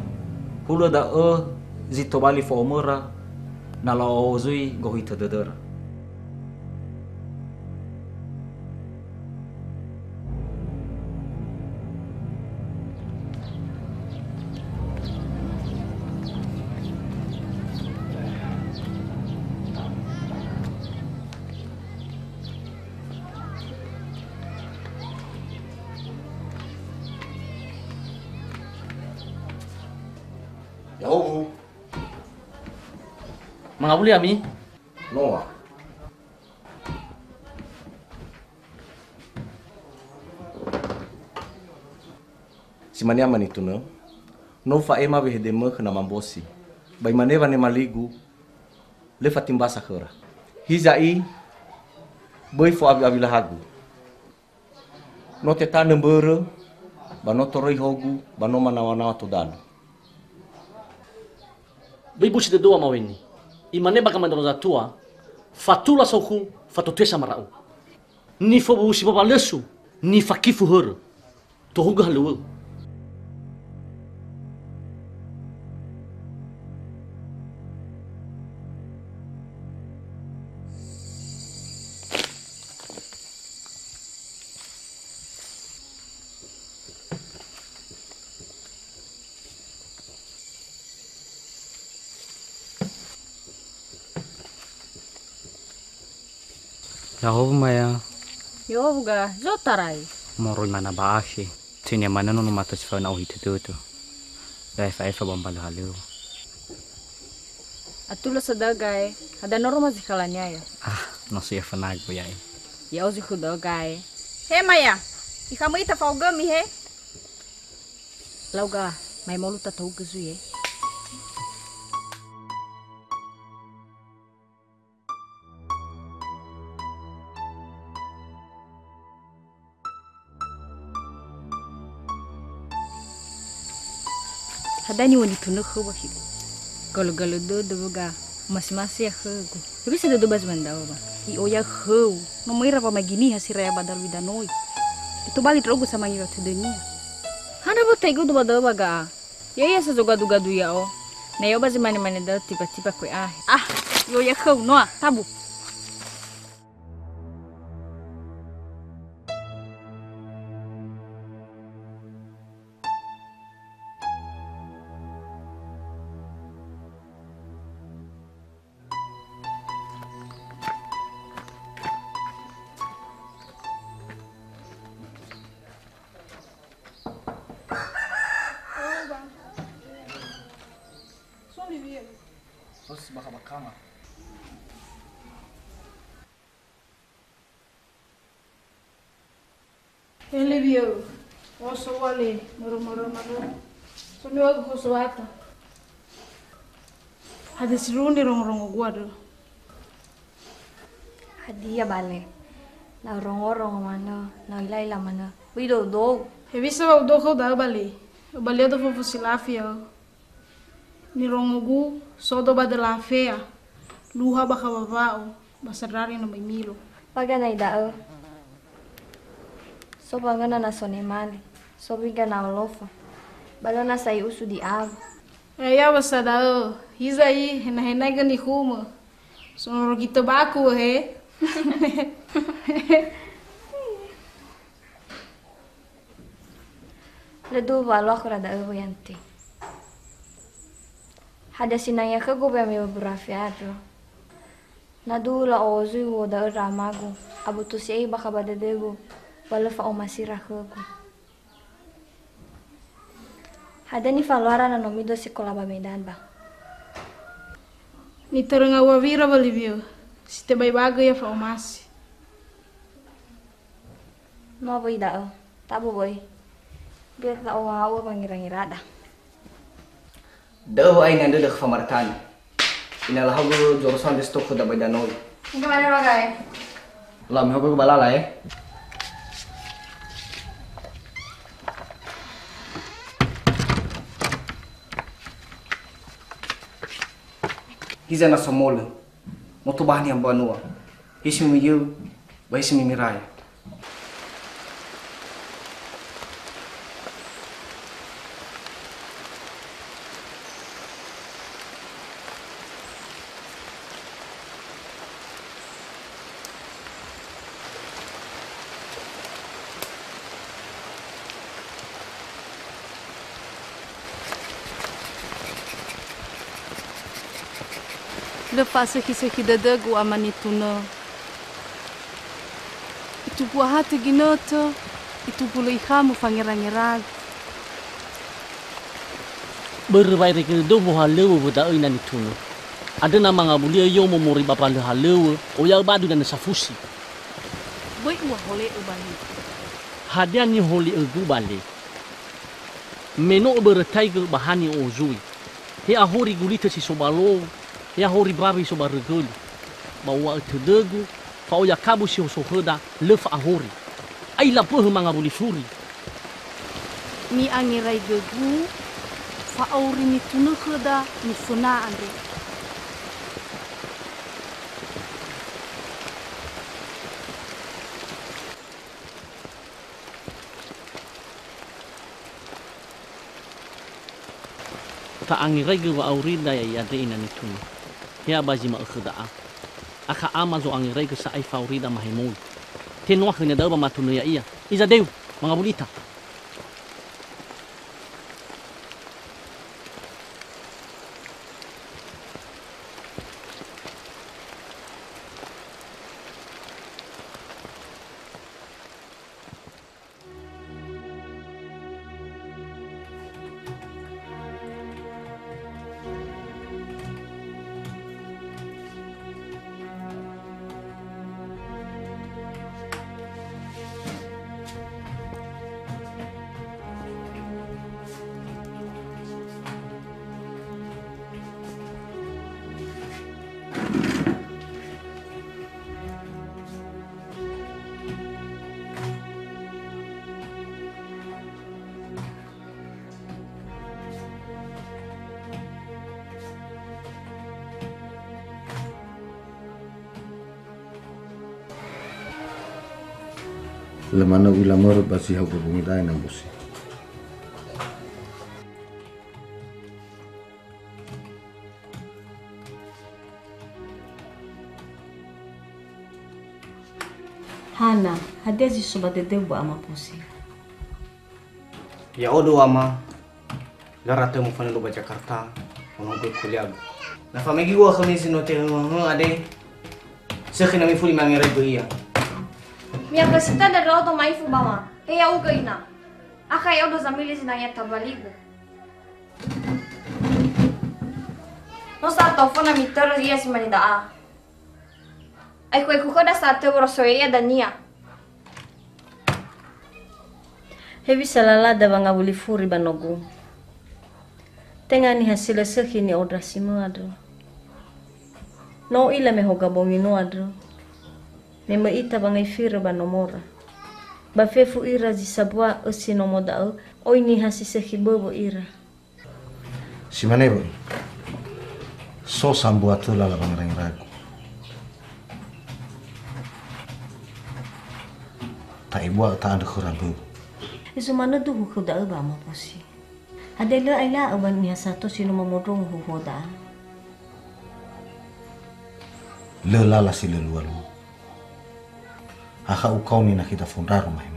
Hulö da'ö zi tobali fo'omöra, na la'o'ozui gohitö dödöra. Ya'owu. Mangawuli ami? Noa. Si mane ama nitunö, no ufa'ema wehedemö khö nama mbosi. Ba imane wanema ligu, lö fatimbasa khöra. Hiza'i, böi fo'awi'awi lahagu. No tetanö mbörö, ba no toröi hogu, ba no manawa-nawa to danö. Böi busi dödöu ama Weni. Imane ba gamandra zatua, fatula sokhu, fatutue samara'u. Nifobusi bawalösu, nifakifu hörö. Tohugö halöŵö. Ya'owu, Maya. Ya'owu ga, zo tarai. Moroi mana ba akhi. Tönia manö no numata si faöna ohi tututu. Da efa-efa ba mbalö halöŵö. Atulö sa da'ö gae, hadia no roma zi khalania ya? Ah, no so ya fanagu ya'i. Ya'o zi khuda'ö gae. He Maya, ikhamöi tafa'ogömi he? Lau ga, mai molu tata'ugö zui e. Hadia niŵa'ö nitunö khöu ba khögu. Galö-galö dödö wöga, masi-masi ya khögu. Hewisa dödö ba zi manö da'ö ba. I'oya khöu, no möi ra wamagi niha si raya ba dalu idanoi. Itobali ndra'ugö samangi wa tödönia. Hana wötaigu dua da'ö ba ga'a. Ya'ia sa zogadu-gadu ya'o. Na ya'o ba zi mane-mane da'ö tiba-tiba ko'e ahe. Ah, i'oya khöu, noa, tabu. So si bakha-bakhama. He Liwi õ, oso ua le, moro-moro maro. So niŵa'ögu hoso ata. Hadia si ru'u nirongo-rongogu andrö? Hadia bale? Na urongo-rongo manö, na u'ila-ila manö. Böi dou-dou. Hewisa wa udou khöu da'ö bale? Öbali'ö dou fofo si lafi õ. Nirongogu, sodo ba döla afea, luha bakha wawa'o, ba sandrari na möi milo. Ba ganai da'ö. So ba ngöna na so nemali, so biga na olofa, ba lö na sa i'usu di awu. Ya'ia ba sa da'ö, hiza i, hena-henaigö nikhumö. So noro gitö baku, he. Lö duhu wa'aluakhö ra da'ö, Yanti. Hadia sinangea khögu wa'amewö mbura afe andrö? Na duhu la'o'ozui uwo da'ö ndra amagu, aboto si'ai bakha ba dödögu, wa lö fa'omasira khögu. Hadia nifaluara na no mido sekola ba Medan ba? Nitörö ngawua wira wa Liwi õ, si tebai ba gö ya fa'omasi. No böi da'ö, tabu böi. Biar ta'owa'ö wangira-ngirada. Da'ö wa'ae ni'andrödrö khö Famaratani. Ina lahaogö zoro sande stok khö dabai danoi. Enggak mana rogai? La mihaogö ba lala, eh. Hiza na somolö. Moto bahani ha mbanua. Hisi miyöu, ba hisi mimiraya. Lö fa'asökhi-sökhi dödögu, Ama Nitunö. Itugu ahatö ginötö, itugu lö ikhamö fangerangeragu. Börö wa'erege dödöu wohalöŵö wö da'ö, ina Nitunö. Andrö na mangabuli'ö yomo moroi ba mbalö halöŵö, oya'ö badu danö safusi. Böi u'ahole'ö ba li. Hadia nihole'ögu ba li? Me no öbörötaigö ba ha ni'ozui. He ahori gulitö si so ba lou, he ahori mbawi so ba rögöli. Ba uŵa'ö tödögu, fa'oya kabu si so khöda, lö fa'ahori. Ai laböhö mangawuli furi. Mi'angeraigögu, fa'auri nitunö khöda niföna andre. Ta'angeraigö wa'aurida ya'ia andre, ina Nitunö. He ba zi ma'ökhö da'a. Akha ama zo'angeraigö sa'ae fa'aurida mahemolu. Tenua khönia da'ö ba matunö ya'ia. Iza deu, mangawuli ita. Lö manö u'ila mörö ba zi haogö bongi da'a, ina Mbusi. Hana, hadia zi so ba dödöu ba Ama Pusi? Ya'odo, Ama, lö ara tö mofanödo ba Jakarta, onogö kuliagu. Na famegi ua khömi zi no tehöngöhö andre, sökhi na mifuli mangeraigö ia. Mi'akhösita ndra'odo ma'ifu ba ma, he ya'ugö ina. Akha ya'odo zamili zinangea tabaligu. No sato fona mitörö ia si mane da'a. Aekhu-aekhu khöda sa'atö worosoya ia dania. Hewisa lalada wangawuli furi ba nogu. Tenga niha si lö sökhi ni'ondrasimö andrö. No u'ila me hoga bongi no andrö. Me möi ita wangai firö ba nomora. Ba fefu ira zi sambua ösi nomo da'ö, oi niha si sökhi böwö ira. Si mane wö'i, so sambua tö lala wangerangeragu. Ta'ebua'ö ta'andrö khöra mböwö. Lö so manö duhu khöu da'ö ba Ama Pusi. Hadia lö aela'ö ba niha sato si no mamondrongo huhuo da'a? Lö lala si lö lualua. Akha ukaoni nakhi da fondraro mahemolu.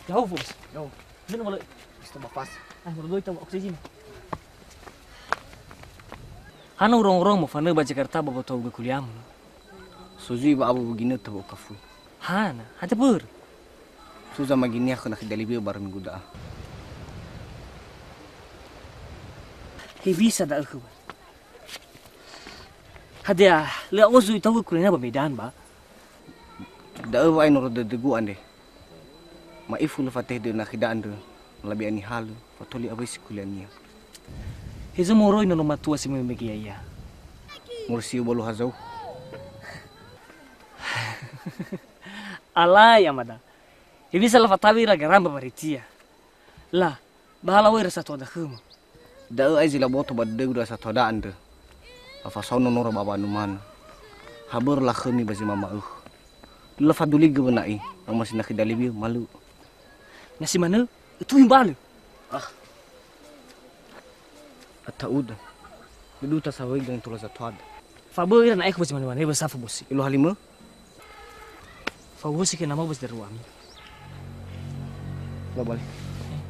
Ya'o, Bos. Ya'o. Mena malöi? Isto mafas. Ah, malöi ta oksigen. Hana urong-urong mofanö ba Jakarta ba boto ugö kuliamu? So zui wa'abu ginötö ba ukafui. Hana, hadia börö? So zamaginia khö nakhi daliwö barö minggu da'a. Hewisa da'ö khöu. Hadia, lö a'ozo itaugö kuliania ba Medan, ba? Da'ö wa'ae noro dödögu andre. Ma'ifu lö fatehe dödö nakhi da'a andrö, labe'a nihalö, fatoli awai si kuliania. Hezo moroi nono matua si möi mege ya'ia. Moroi si ubalu hazau. Alai, amada. Hewisa lafatawi ira garamba ba Ritia. La, ba ha lawai ira satua dakhöma. Da'ö ai zi laboto ba dödögu ira satua da'a andrö. Ba fasao nonora ba wanumana. Ha börö lakhömi ba zi mama'ökhö. Lö lafaduligö wö na'i, ba ma sinakhi daliwiö, malö'ö. Na si manö, ötuhi mbalö. Ah. Ata'uda. Dudu tasawai gangtola zatuada. Fabö ira na'ekö ba zi mane-mane ba sa fabosi. Ilo halimö? Fabosi ke nama ba zi daruami. Lo balik.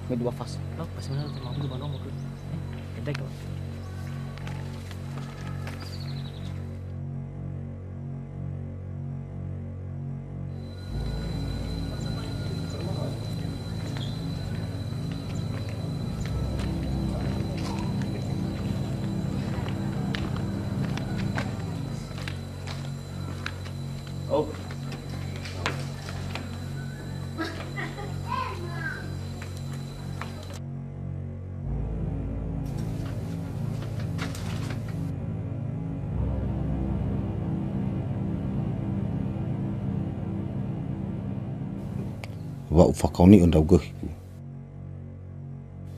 Me dua fas. Lo, pas mana tu mampu ba nomo ke. Eh, kedek lo. Wa ufakaoni'ö ndra'ugö khigu.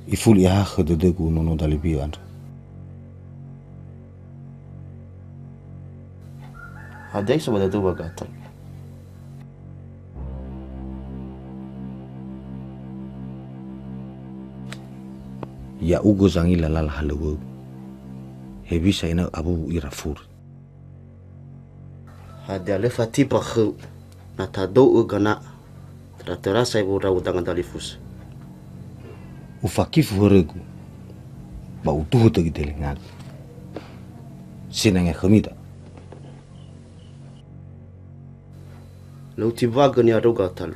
Ifuli ehakhö dödögu nono daliwiö andrö. Hadia so ba dödöu ba gatal? Ya'ugö zangila lala halöŵöu, hewisa ena'ö awuwu ira furi. Hadia lö fatiba khöu na tadou'ö gana'a, töra-töra sa iwou ndra'ugö danga dalifusö? Ufakifu hörögu, ba uduhö dögi delingagu. Sinenge khömi da. Lö utimbagö ni'andröu gatal.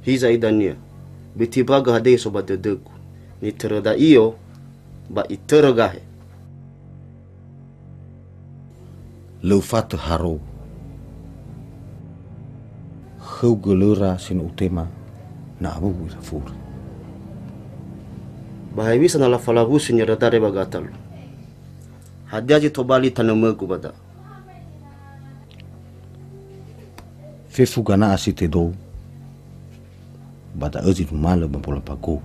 Hiza i dania, böi timbagö hadia so ba dödögu. Nitörö da'io, ba itörö gahe. Lö ufatö harou. Khöu gölöra si no utema na awuwu ira furi. Ba hewisa na lafalawusi niradaria ba gatal? Hadia zi tobali tanömögu ba da'a? Fefu gana'a si tödou, ba da'ö zi numalö ba mbola mbagou.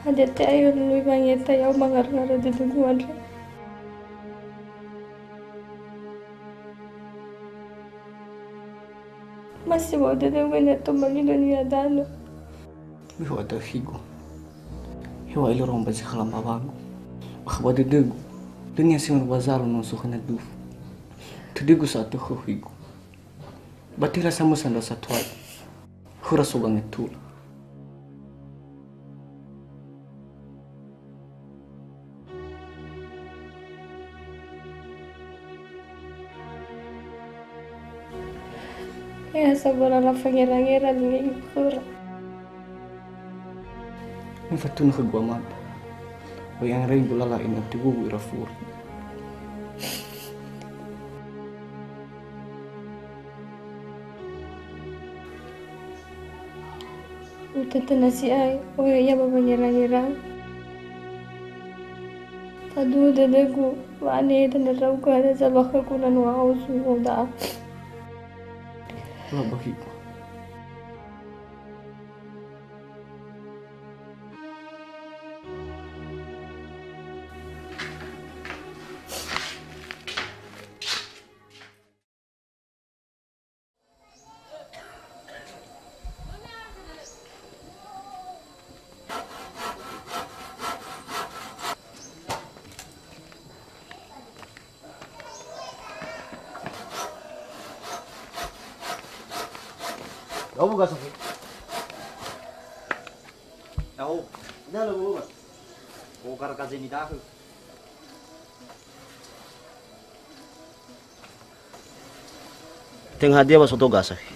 Hadia te'ai olului wangeta ya'o mangarö-ngarö dödögu andrö? Ma siwa'ö dödögu ena'ö tobali dönia danö. Mihoa da'ö khigu. Heŵa'ae lö raoma ba zi khala mbawagu. Bakha ba dödögu, dönia si manö ba zalo no so khönia dufu. Tödögu sa'atö khöu khigu. Ba tehila samösa ndra satua'i. Khöra so gangetula. Ya, saböla lafangera-ngera lö khöra. Mifatunö khögu amada. Oi angeraigu lala ena'ö tewuwu ira furi. Utötö na si'ai, oya ia ba wangera-ngera. Faduhu dödögu, wa'anede na ndra'ugö hadia zalua khögu na no a'osu ya'o da'a. Labahigö. Ya'o, Gasafi. Ya'o. Ada lo, Mas. Oh, kara kazeni dahö. Tenga hadia wa soto Gasafi?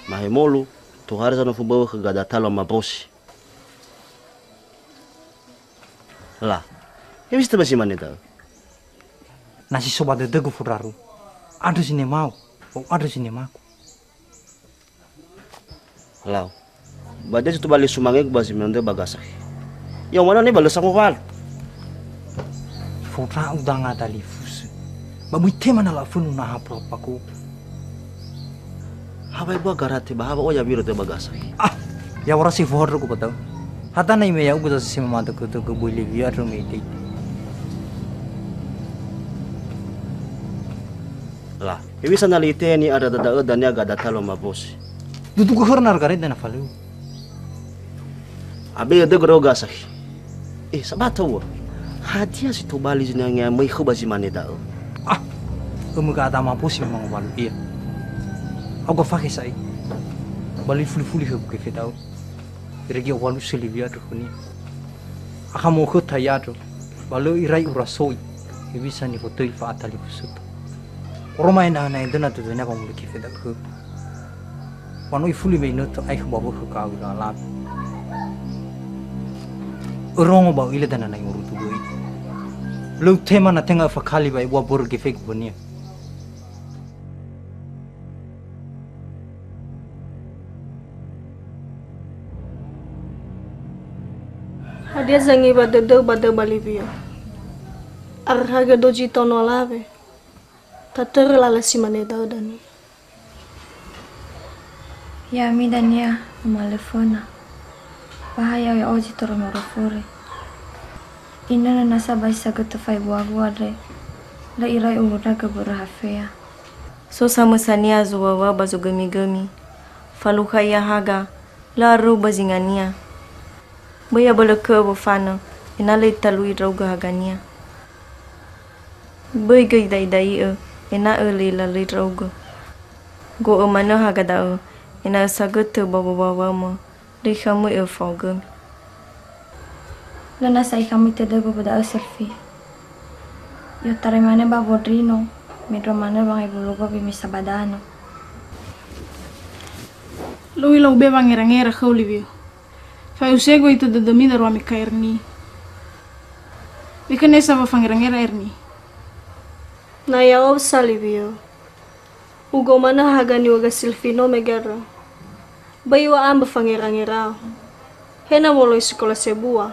Mahemolu, tohare sa no fuböwö khö Gadatalo Mabosi. La, hewisa tö ba si mane da'ö? Na si so ba dödögu, Fodraru, andrö zinemau, ba u'andrö zinemagu. Lau. Ba da'e si tobali sumangegu ba zi mane da'ö ba Gasafi. Ya, umana ne ba lö sangowalu. Fodra'u danga dalifusö. Ba möi tema na la'afönu naha purapaku. Hawa ebua Garate ba hawa oya wiro da'ö ba Gasafi. Ah, ya warasi fohadrogu ba da'ö. Hatana ime ya'ugö dasese mamada kötögö böi lewi andrö me itei. La. Hewisa na lö itehegö ni'andrö da'ö dania Gadatalo Mabosi? Dudu göhöra na Garete na falöu. Abe dögö roga sahi. Eh, sabata ua. Hadia si tobali zinangea möi khö ba zi mane da'ö? Ah, ömö Gadatalo Mabosi me mangowalu ia. Auga fakhe sa'i. Ba lö ifuli-fuli khögu gefe da'ö. Irege owalu seliwi andrö khönia. Akha mokhöta ia andrö, ba lö irai urasoi, hewisa nifotöi fa'atalifusöta. Oroma ena'ö na endröna dödönia wamulö gefe da'ö khögu. Wa no ifuli me inötö aekhu ba wökhö ga'au ira alawe. Örongo ba ö'ila dania na imurutu böi. Lö utema na tenga öfakali ba ebua börö gefegu khönia. Hadia zangiwa dödöu ba döu ba Liwio? Aröhagö dozi tono alawe. Tatörö lala si mane da'ö dania. Ya'ami dania, umalö föna. Ba ha ya'o ya'o zi toromoro fure. Inönö nasa ba si sagötö faebuagu andre, lö irai uru ndra'ugö börö hafea. So samösania zowawa ba zogömigömi. Falukha ia haga, lö aröu ba zingania. Böi abölökö'ö wofanö, ena'ö lö italui ndra'ugö hagania. Böi göi ida'ida'i'ö, ena'ö lö ilalöi ndra'ugö. Go'ö manö haga da'ö, ena'ö sagötö ba wowawaumö, lö ikhamöi'ö fa'ogömi. Lö nasa ikhamöi tödögu ba da'ö, Selfi. I'otarai manö ba wondrino, mendrua manö wangai wulu gobi misa ba danö. Lö u'ila ube wangerangera khöu, Liwio. Fa'usegö ito dödömi darua me ka Erni. Bekönesa wa fangerangera Erni. Na ya'o sa, Liwio. Ugo manö haga niŵa'ö Silvino me Gero. Böi ŵa'ambö fangerangerau. He na moloi sikola sebua,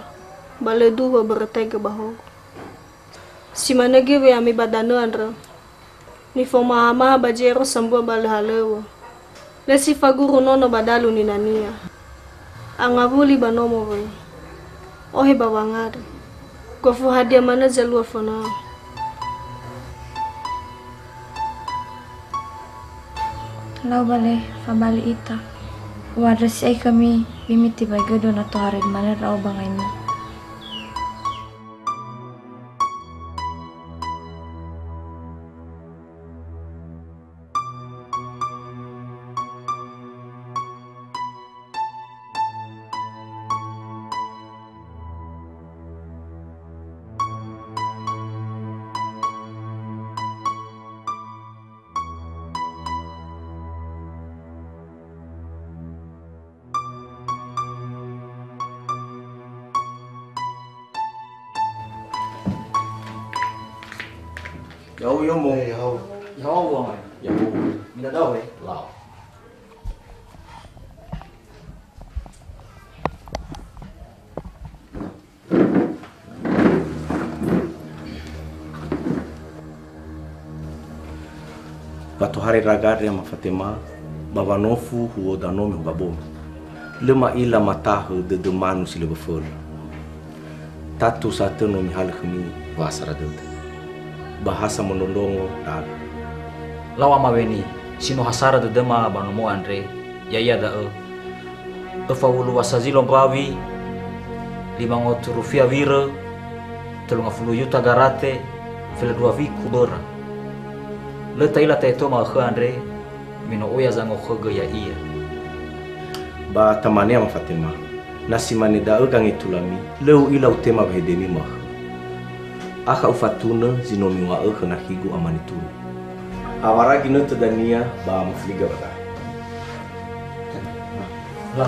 ba lö duhö börötaigö ba hogu. Si manö göi weyami ba danö andrö. Nifomaha-maha ba zero sambua ba lö halöŵö. Lö si faguru nono ba dalu ninania. Angawuli ba nomo wöi. Ohe ba wangandrö. Gofu hadia manö zalua fönau. Lau bale, fabali ita. U'andrö si'ai khömi, bimi tibai gödo na tohare manö ndra'o ba ngaimi. Ya'o, yomo. Eh, ya'o. Ya'o, wa'amai. Ya'o. Mina da'ö, he? Lau. Ba tohare ndra'ugö andre ama Fatema, ba wanofu huo danö me huga boni. Lö ma'ila matahö dödö manu si lö wöföla. Tatu sa'atö no mihalö khömi wa'asara dödö. Ba ha samondrondrongo ndra'ugö. Lau ama Weni, si no hasara dödöma ba nomo andre, ya'ia da'ö, öfa wulu wa sazilo mbawi, lima ngotu rufi'a wirö, tölu ngafulu yuta garate, Felendrua wiku böra. Lö ta'ila ta'eto ma'ökhö andre, me no oya zangokhögö ya'ia. Ba tamane ama Fatema, na si mane da'ö gangetulami, lö u'ila utema wehedemi ma'ökhö. Akha ufatunö zi no miw̃a'ö khö nakhigu ama Nitulu. Awara ginötö dania ba muföliga ba da'e. La.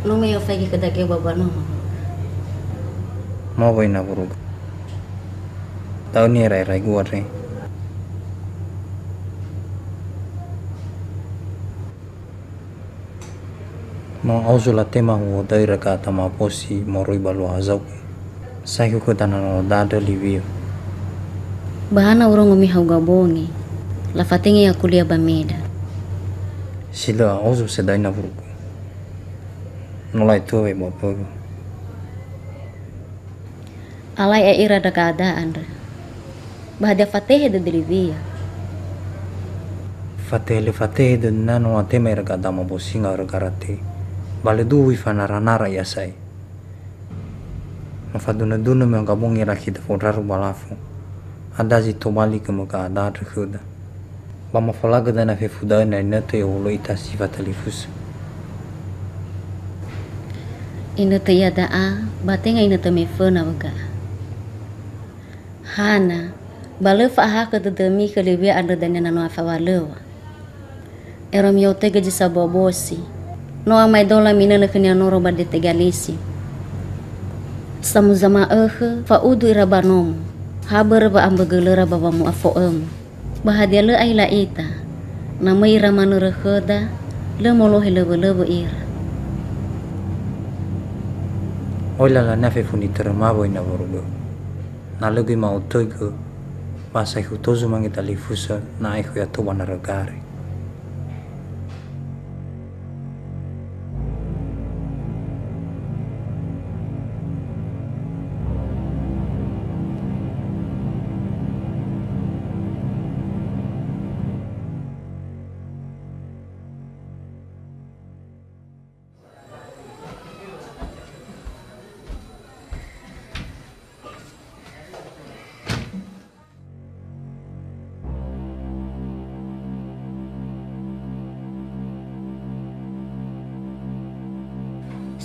No me i'ofaigi khöda geu ba mbanua, ma. Ma wai na wuruga. Da'ö niera'eraigu andre. No ozu latema huhuo da'ö ira ga'ada ma'obosi moroi ba lua hazau. Saekhu khöda na no dandrö Livia. Ba hana urongo me hauga bongi, lafatenge ia kulia ba Medan. Si lö a'ozu sedai na wuruga. No la'etua webobögu. Alai a'ira ndra ga'ada andrö. Ba hadia fatehe dödö Livia? Fatehe lö fatehe dödöna no atema ira ga'ada ma'obosi nga'örö garate. Ba lö duhu ifanara-nara ia sa'ae. Mafadunö-dunö me hauga bongi rakhi da fondraru ba lafu. Ada zi tobali gömö ga'ada andrö khöda. Ba mafalagö dania fefu da'ö na inötö i'owulo ita si fatalifusö. Inötö ia da'a, ba tenga inötö me föna wöga'a. Hana, ba lö fa'ahakhö dödömi khö Livia andrö dania na no afawalöŵa. Ero mi'otöigö zi sambua bosi. No amaedola minönö khönia noro ba dete Galisi. Samuza ma'ökhö, fa'udu ira ba nomo, ha börö wa'ambögölöra ba wamu'afo'ömö. Ba hadia lö aila ita, na möi ira manörö khöda, lö molohe lövölövö ira. Oi lalania fefu nitörö mawöi na wurugö. Na lö göi ma'otöigö, ba saekhu tozu mangitalifusö na aekhu ia tou ba narö gare.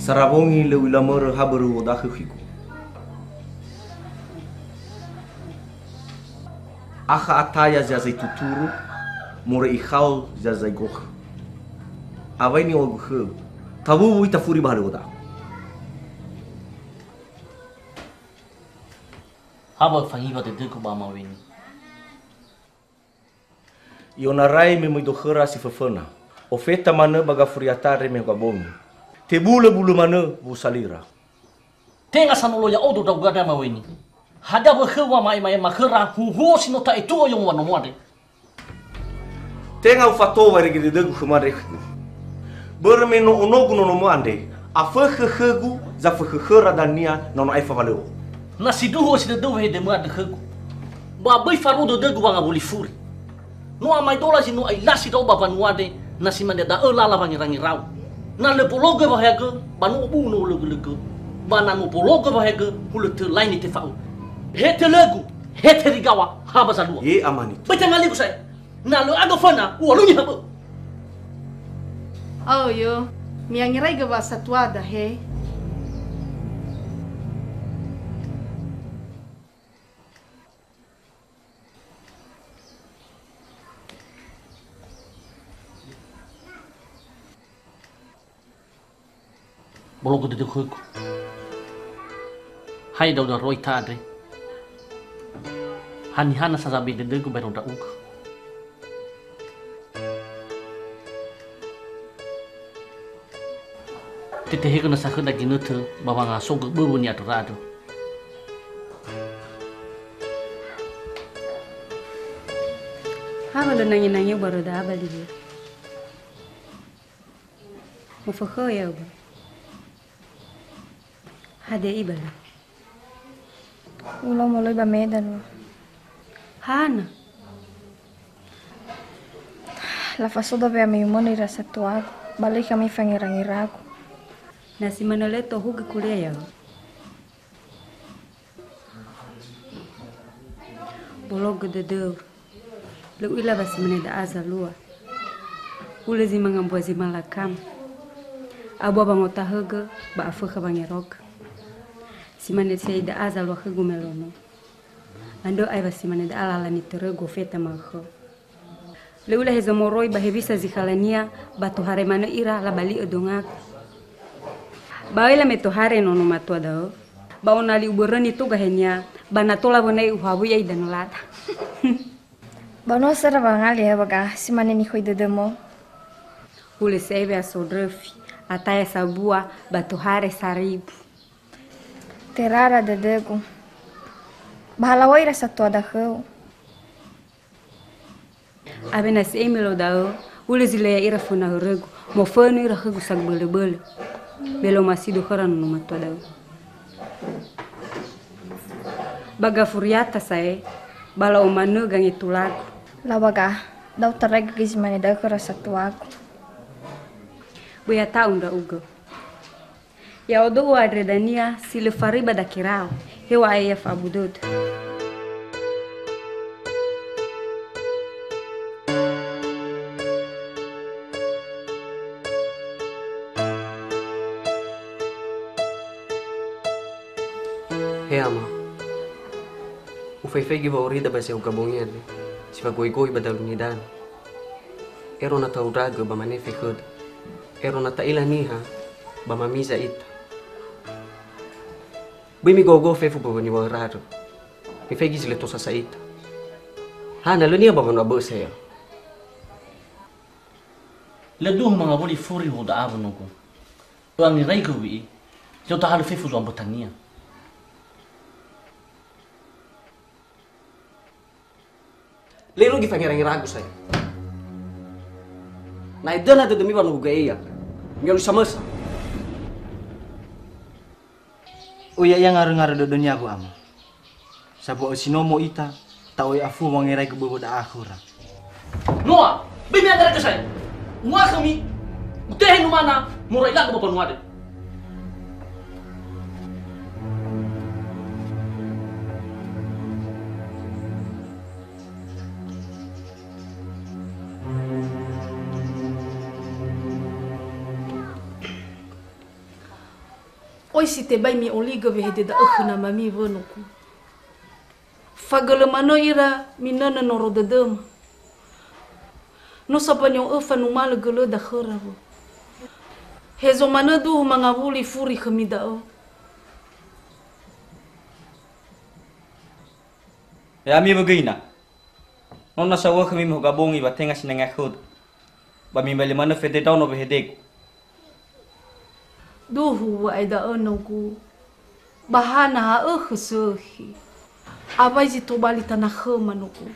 Sara wongi lö u'ila mörö ha börö u'odakhö khögu. Akha ataya zi azai tuturu, moroi ikhao zi azai gokhö. Awai ni'ogu khöu, tawuwu ita furi ba halöŵöda. Ha ba öfangiwa dödögu ba Maweni. I'onarai me möi do khöra si föföna. Ofeta manö ba gafuriata andre me hauga bongi. Tebulö-bulö manö wusalira. Tenga sanolo ya'odo ndra'ugö andre Maweni. Hadia wökhöu wama'ema-ema khöra huhuo si no ta'etu'ö yomo wanomo andre? Tenga ufatowa irege dödögu khöma andre khögu. Börö me no onogu nonomu andre, afökhö khögu zafökhö khöra dania na no aefa walöŵö. Na sindruhu ösi dödöu wehedömu andrö khögu. Ba böi faru'u dödögu wangawuli furi. No amaedola zi no ailasi ndra'o ba mbanua andre, na si mane da'ö lala wangerangera. Na lö bologö waheagö, ba no obu'u no olögölögö. Ba na no bologö waheagö, hulö tölai nitefa'ö. He tölögu, he terigawa, ha ba zalua. He amani. Böi tengaligu sa'ae. Na lö aga föna, u'alungi ha bö'ö. Aoyo, mi'angeraigö wa'asatuada, he. Bologö dödöu khögu. Hai ndra'ugö roi ta andre. Haniha nasa zabe'e dödögu baero ndra'ugö. Tetehegö nasa khöda ginötö ba wangasogö böwö ni'andröra andrö. Ha wa lö nangi-nangi uba röda aba liwe. Mofökhö ya uba. Hadia ibalö? Ulau moloi ba Medan, wa. Hana? Lafasoda we'amehumönö ira satuagu, ba lö khömi fangerangeragu. Na si manö lö tohugö kuliah, ya. Bologö dödöu. Lö u'ila wa si mane da'a zalua. Hulö zi manga mbua zi malakama. Abua wangotahögö ba afökhö wangerogö. Si mane siai da'a zalua khögu melono. Andrö aewa si mane da'a lala nitörögu ofeta ma'ökhö. Lö u'ila hezo moroi ba hewisa zi khalania ba tohare manö ira labali'ö dongagu. Ba öi lame tohare nono matua da'ö, ba onali uböröni tou gahenia, ba na tola wöna'i uhawui ai danölada. Ba no sara wangali ya waga si mane nikhoi dödömö. Hulö se'ewe asondröfi, ataya sabua, ba tohare saribu. Terara dödögu. Ba halawai ira satua dakhöu. Awena se'emi lo da'ö, hulö zi lö ya'ira föna hörögu, mofönu ira khögu sagölöbölö. Me lö omasido khöra nono matua da'ö. Ba gafuriata sa'ae, ba la'omanö gangetulagu. Lawaga, da'ö taraigö göi zi mane da'ö khöra satuagu. Böi ata'u ndra'ugö. Ya'odo u'andrö dania si lö faröi ba dakerao, heŵa'ae ya fa'abu dödö. He Ama, ufaifai göi wa'aurida ba zi hauga bongi andre, si fagoigoi ba dalu nidanö. Ero na ta'undragö ba manefe khöda. Ero na ta'ila niha ba mamiza ita. Böi migogo fefu ba waniwa'ö rarö. Mifaigi zi lö tosa sa'ita. Hana lö niha ba wanua bö'ö saya. Lö duhu mangawuli furi huda awö nogu. U'angeraigö wi'i, lö tahalö fefu zua mbötania. Lö irugi fangerangeragu saya. Na edöna dödömi wa no hugö ia. Mialu samösa. Oya ia ngarö-ngarö dödönia wö ama. Sambua ösi nomo ita, ta'o'e afua wangeraigö böwö da'a khöra. Noa, böi mi'andrege sa'ae. Ua khömi, utehe numana, moroi ilagö ba mbanua andre. Oi si tebai mi'oligö wehede da'ö khö namami wönogu. Fagölö manö ira minönö noro dödöma. No sambua ni'o'öfa numalö gölöda khöra wö. Hezo manö duhu mangawuli furi khömi da'ö. Ya'ami wögöina. No nasa u'akhömi mehogabongi wa tenga sinangea khöda. Ba mimbaili manö fede ndraono wehedegu. Duhu wa'ae da'ö nogu. Ba hana ha'ökhö sökhi. Awai zi tobali tana khöma nogu.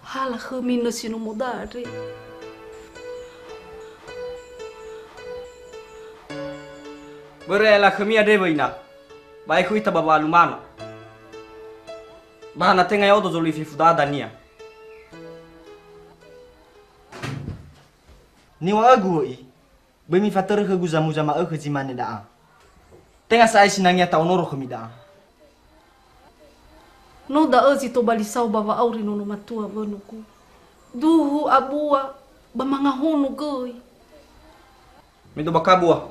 Hala khömi nösi nomo dare. Börö ela khömi andre wöina. Ba aekhu ita ba wa'alumana. Ba hana tenga ya'odo zoloi fefu da'a dania. Niŵa'ögu wö'i, böi mifatörö khögu zamuza ma'ökhö zi mane da'a. Tenga sa'ae sinangea ta'onoro khömi da'a. No da'ö zi tobali sao ba wa'auri nono matua wönogu. Duhu abua ba mangahono göi. Mido ba kabua.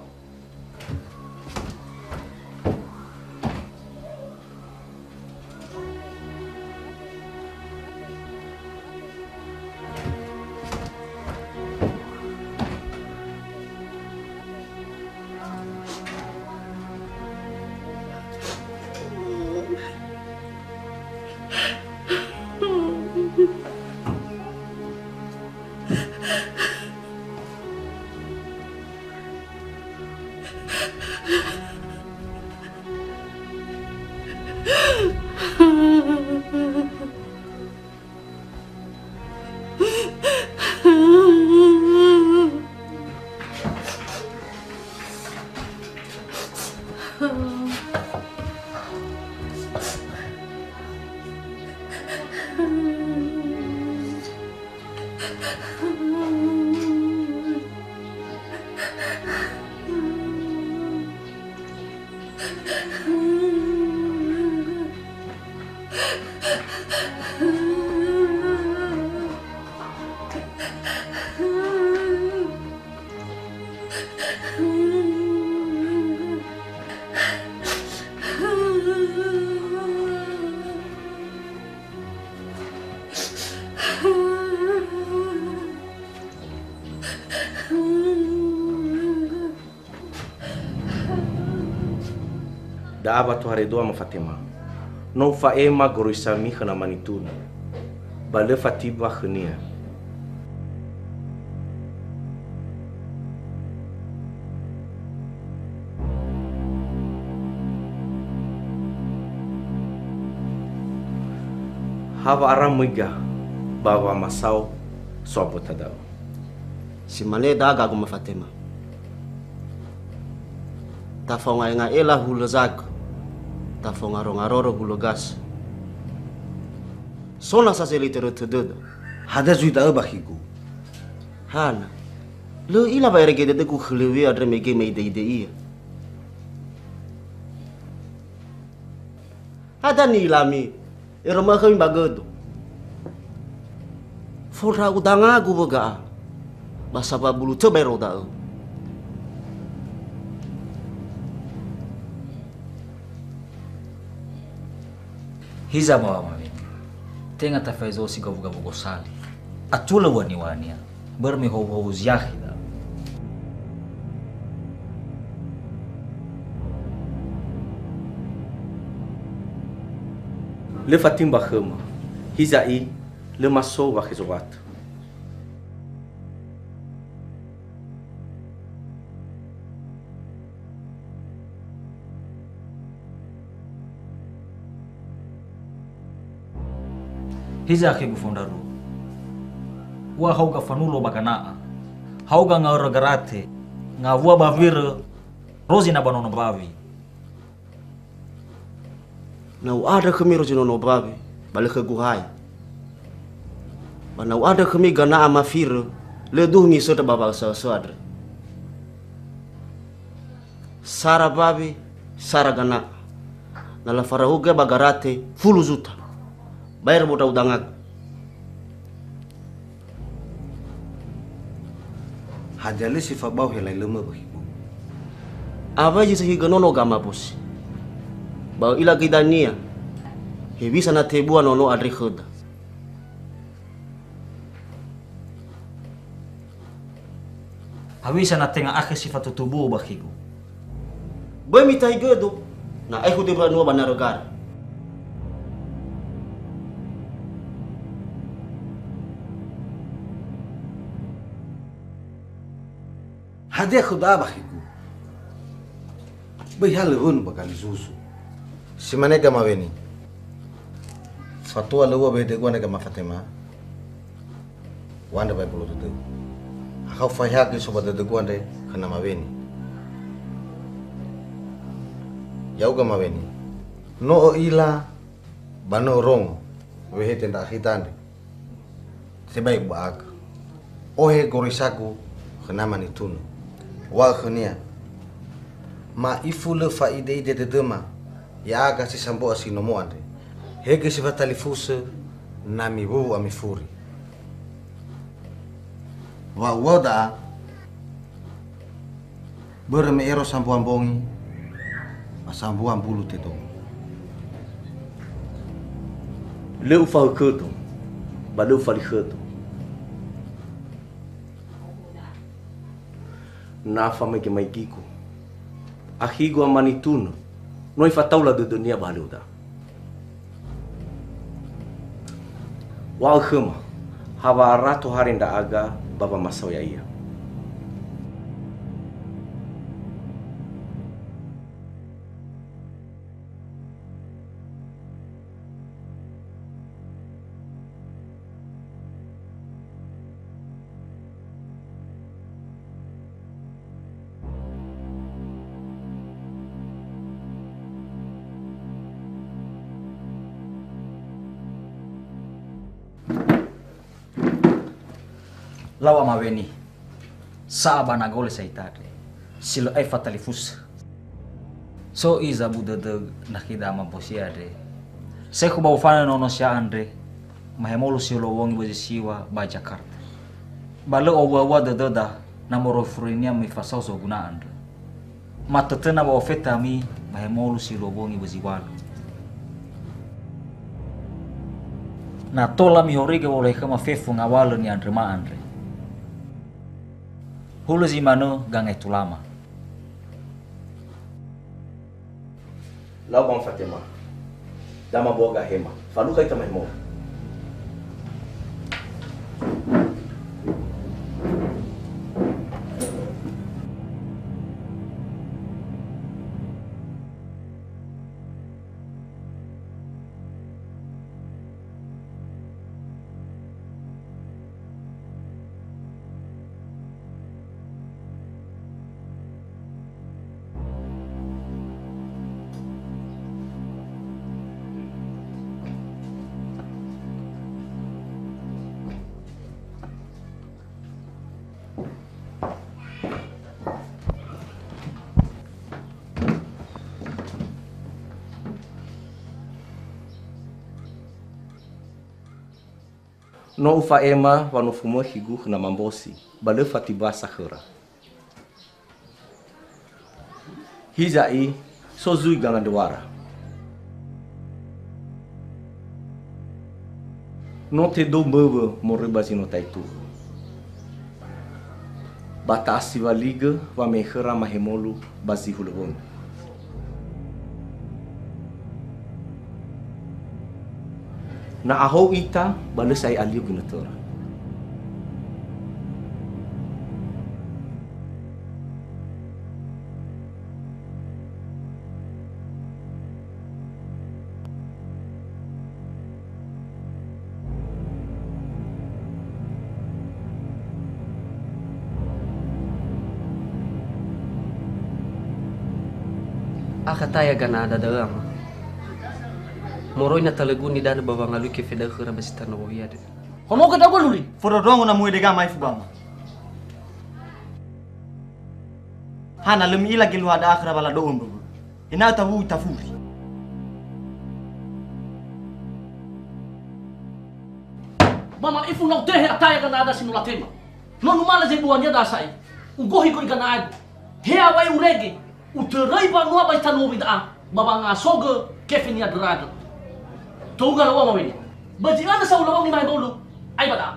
Da'a wa tohare dua ama Fatema. No ufa'ema goroisami khö nama nitunö, ba lö fatimba khönia. Ha wa'ara möiga ba wamasao soa böta da'ö. Si mane da'a gagu ama Fatema. Tafaonga-nga'ela hulö zagö, tafaongarö-ngarörö hulö gasö. So nasa zi lö itörö tödöda. Hadia zui da'ö bakhigu? Hana, lö ö'ila wa'erege dödögu khö Lewi andrö mege me ideide ia. Hadia ni'ilami, ero ma'ökhömi ba gödo? Fondra'u dangagu wöga'a, ba sambua mbulu tö baero da'ö. Hiza ma wamawenge, tenga tafaezosi gawugawu gosali. Atulö waniwania. Börö me howuhowu zi akhi da'ö. Lö fatimba khöma. Hiza'i, lö masou wakhe zowatö. Hiza khögu fondraru. Ua hauga fanulo ba gana'a. Hauga nga'örö garate. Ngawua ba wirö, rozi na ba nono mbawi. Na u'andrö khömi rozi nono mbawi, ba lö khögu hai. Ba na u'andrö khömi gana'a mafirö, lö duhu misöndra ba wa'ösö'ösö andre. Sara mbawi, sara gana'a. Na lafarahugö ba garate fulu zuta. Baero bondra'u dangagu. Hadia lö si fabau helailömö bakhigu? Awai zi sökhi gönono gamabusi. Ba ö'ila göi dania, hewisa na tebua nono andre khöda. Hewisa na tenga akhi si fatutubu'u bakhigu? Böi mitahi gödo, na aekhu döi mbanua ba narö gara. Hadia khöda bakhigu? Böi halö wönu ba gali zuzu. Si mane gamaweni. Fatua lö ua wehedegu andre gamafatema. U'andrö waebu dödöu. Akhau faeha göi so ba dödögu andre khö namaweni. Ya'ugö maweni. No ö'ila ba no örongo wehede ndra akhida andre. Tebai uba'agö. Ohe goroisagu khö nama nitunö. Uŵa'ö khönia, ma'ifu lö fa'ide'ide dödöma, ya'aga si sambo'a si nomo andre. He göi si fatalifusö, na miwuwu ami furi. Wa uŵa'ö da'a, börö me ero sambua mbongi, ba sambua mbulu tedong. Lö ufahökhödo, ba lö ufalikhödo. Na famaigi-maigigu, akhigu ama nitunö, no ifataula dödönia ba halöda. Uŵa'ö khöma, hawa'ara tohare ndra'aga ba wamasao ya'ia. Lau ama Weni, sa'a ba nagole sa'ita andre, si lö aefa talifusö. So izabu dödö nakhida ama Mbosi andre. Sekhu ba ufanö nono sia andre, mahemolu si hulö wongi ba zi siwa ba Jakarta. Ba lö owua-wua dödöda na moroi furinia mifasao zoguna andrö. Matötöna ba ofeta ami mahemolu si hulö wongi ba zi walu. Na tola mihorigö wolohe khöma fefu ngawalö ni'andröma andre. Hulö zi manö gangai tulama. Lau Bang Fatema, dama bua gahema, falukha ita mahemolu. No ufa'ema wa no fumökhi gu khö Nama Mbosi, ba lö fatimbasa khöra. Hiza'i, so zui gangandröwara. No tedou mböwö moroi ba zi no ta'etu'ö. Ba ta'asiwaligö wame'e khöra mahemolu ba zi hulö wongi. Na ahou ita, ba lö sa'ae alio ginötöra. Akha taya gana'a da'ö, Ama. Moroi na talö gu nidanö ba wangalui kefe da'ö khöra ba zi tanö ohi andre. Honogö ndra'ugö luli. Fondrondrongo na mu'ede ga ma'ifu ba, Ama. Hana lö mi'ila geluha da'a khöra wa lado'ö mböwö. Ena'ö tawuwu tafuri. Ba ma'ifu na utehe ataya gana'ada si no latema. No numala zebuania da'a sa'ae. Ugohi-gohi gana'agu. He awai urege. Utöröi mbanua ba zi tanö ohi da'a. Ba wangasogö kefe ni'andröra andrö. Toga lawua mawene. Ba zi önö sa ulawua nimahe bolu. Ai ba da'a.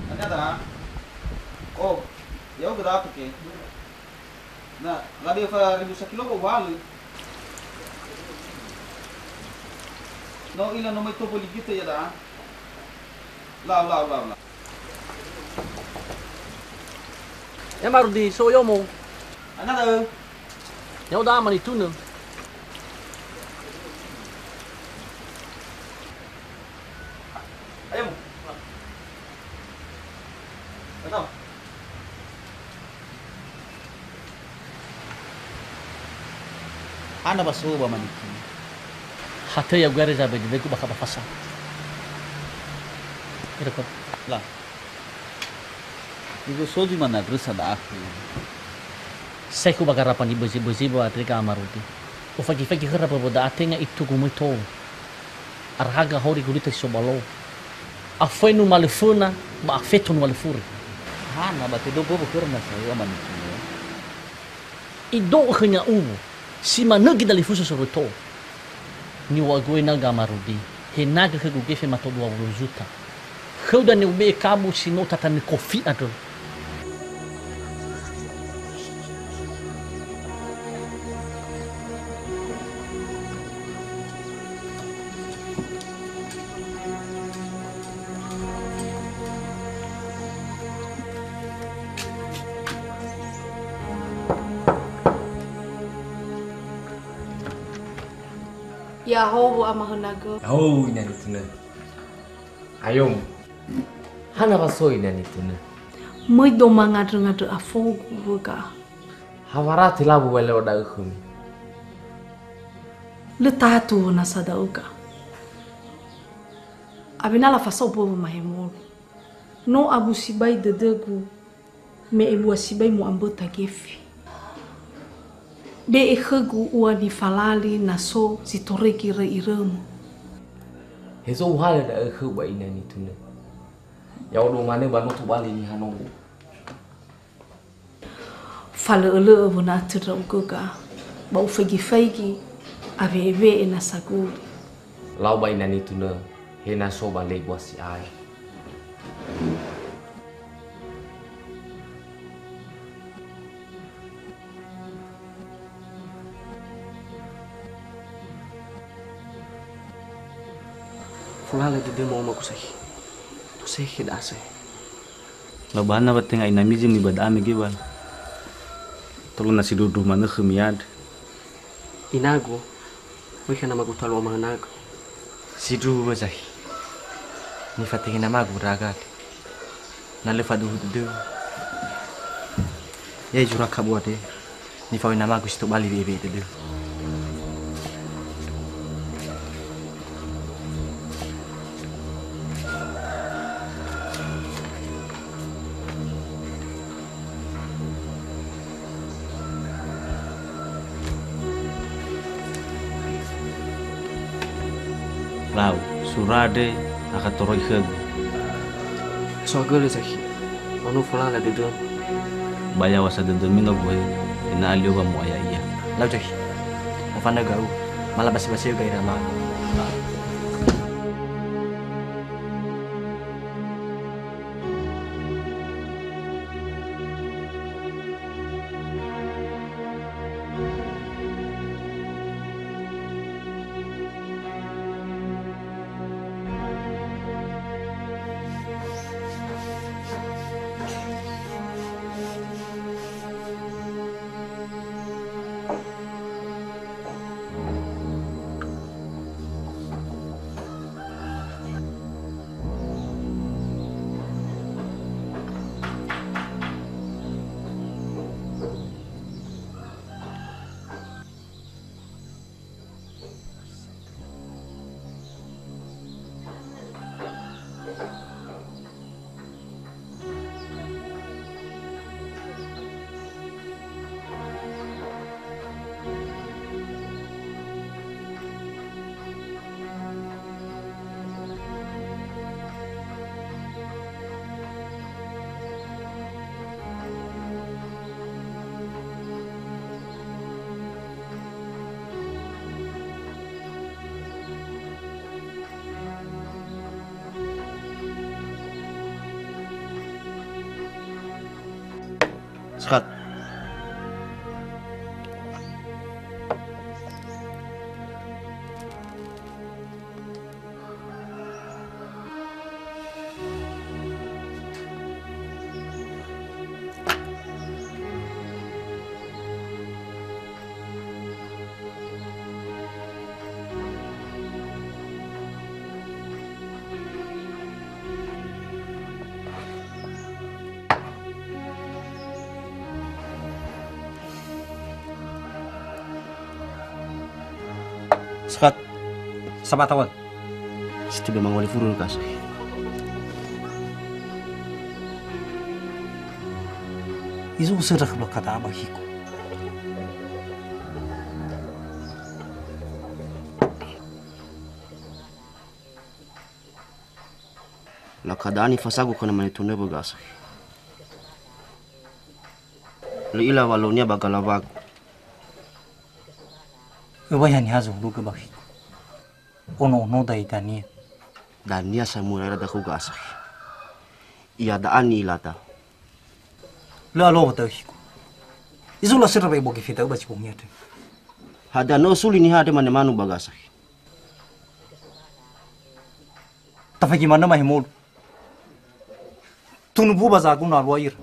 Hadia da'a? Oh, ya'ugö da'a ke. Na, lade fa ribu sakilo ba uhalö. No ila no mai tobo ligita ya da'a. Lau, lau, lau, lau. Ya Marudi, so yomo. Ana da'ö. Ya'o da'a manitunö. Ayo. Ano? Hana ba so ba maniki. Hatö ya gare za bedi begu baka ba fasa. Ira ko. La. Igo soju manadrösa da'aku. Saekhu ba garapa nibözi-bözi ba andre ga Ama Rudi. Ufagi-fagi khöra böwö da'a tenga itugu möi tou. Arahaga haori gurita si so ba lo. Afönu malöföna, ba afeto numalöfuri. Hana ba tedo böwö khöra na saewa maniki. Ido'ö khönia uwu, si manö gidalifusö soroi tou. Niŵa'ögu ena'ö ga Ama Rudi, henagö khögu gefe mato dua wulu zuta. Khöu dania ube'e kabu si no tatanö kofi andrö. Ya'ahowu, Ama hönagö. Ya'ahowu, ina nitunö. Ayo. Hana wa so ina nitunö? Möi do mangandrö-ngandrö afogu wöga. Hawara telawu wa leo da'ö khömi. Lö tatu nasa da'öga. Awena lafasao böwö mahemolu. No abu sibai dödögu me ebua sibai mu'amböta gefe. Be'e khögu ua nifalali na so zi toröi giröi irömö. Hezo uhalö da'ö khöu ba ina nitunö. Ya'odo manö ba no tobali niha nogu. Falö'ölö'ö wöna'ö tö ndra'ugö ga, ba ufaigi-faigi, awe'e-we'e nasa guli. Lau ba ina nitunö, he na so ba lebua si'ai. Folala dödöma omagu sahi. Tosehe da'a sahi. Lau ba hana wa tenga inami zi möi ba da'a mege wa. Tolo na sindruhu manö khömi andre. Inagu, möi khö namagu talu omahönagö. Sindruhu wa zahi. Nifatenge namagu ndra'aga andre. Na lö faduhu dödöu. Ya'e zura kabua de. Nifawö namagu si tobali we'e-we'e dödöu. Lau, sura andre akha toröi khögu. Soagölö zahi, ono folala dödöu. Ba yaw̃a sa dödömi no bohe, ena'ö alio wamu'a ya'ia. Lau zahi, mofanö ga'u, ma labasi-basi'ö gaira ma. Sekat. Sekat. Sabatawan. Setiba mangawali furu kasa. Izu usera khöla kada abahiku. Lakada nifasagu khöna manitunö bögasa. Lö ila walonia ba galawagu. Öwai haniha zohulugö bakhigu. Ono-onoda i dania. Dania samura ira dakhugö asahi. Ia da'a ni'ilada. Lö alowa da'ö khigu. Izola sera ba ibogi feda'ö ba zi bongi andre. Hadia no suli niha andre mane manu ba gasahi. Tafaigi manö mahemolu. Tunu bu ba zagu na alua ira.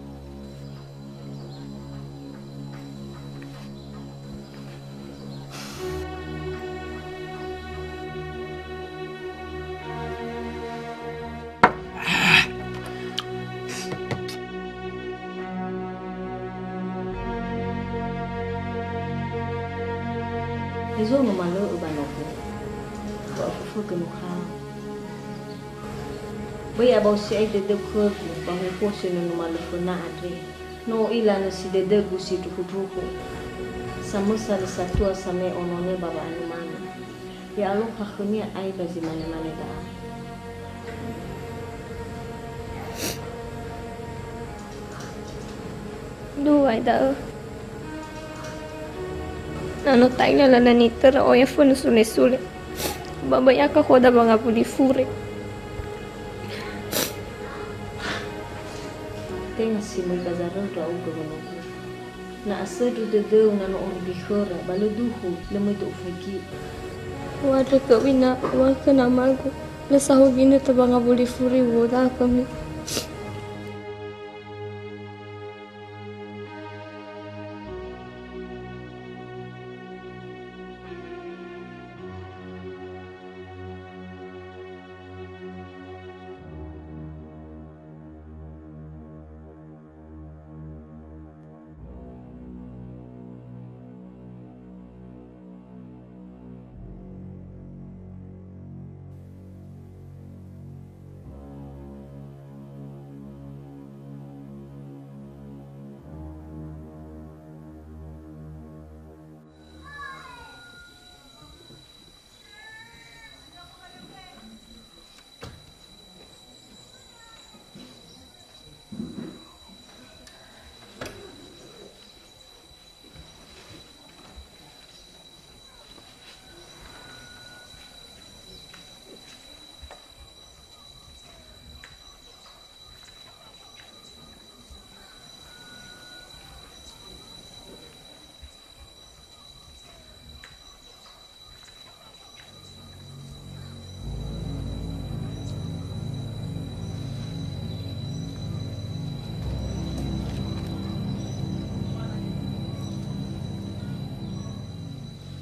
Hezo numalö'ö ba nogu. To'aföfögö nuha. Böi abau si'ai dödöu khögu ba huhuo si no numalö föna andre. No u'ila nösi dödögu sindruhundruhu. Samösa lö satua same'e ononö ba wa'anumanö. Ya'aloha khönia aiba zi mane-mane da'a. Duai da'ö. Na no ta'ila lala nitörö oya fönö sule-sule. Ba böi akha khoda ba ngawuli fure. Tenga si möi ba zaröu ndra'ugö wönogu. Na asöndru dödöu na no orugi khöra, ba lö duhu, lö möi dö'u faigi. U'andrö khöu ina, uŵa'ö khö namagu, lö sahogi nötö ba ngawuli furi u'oda'a khömi.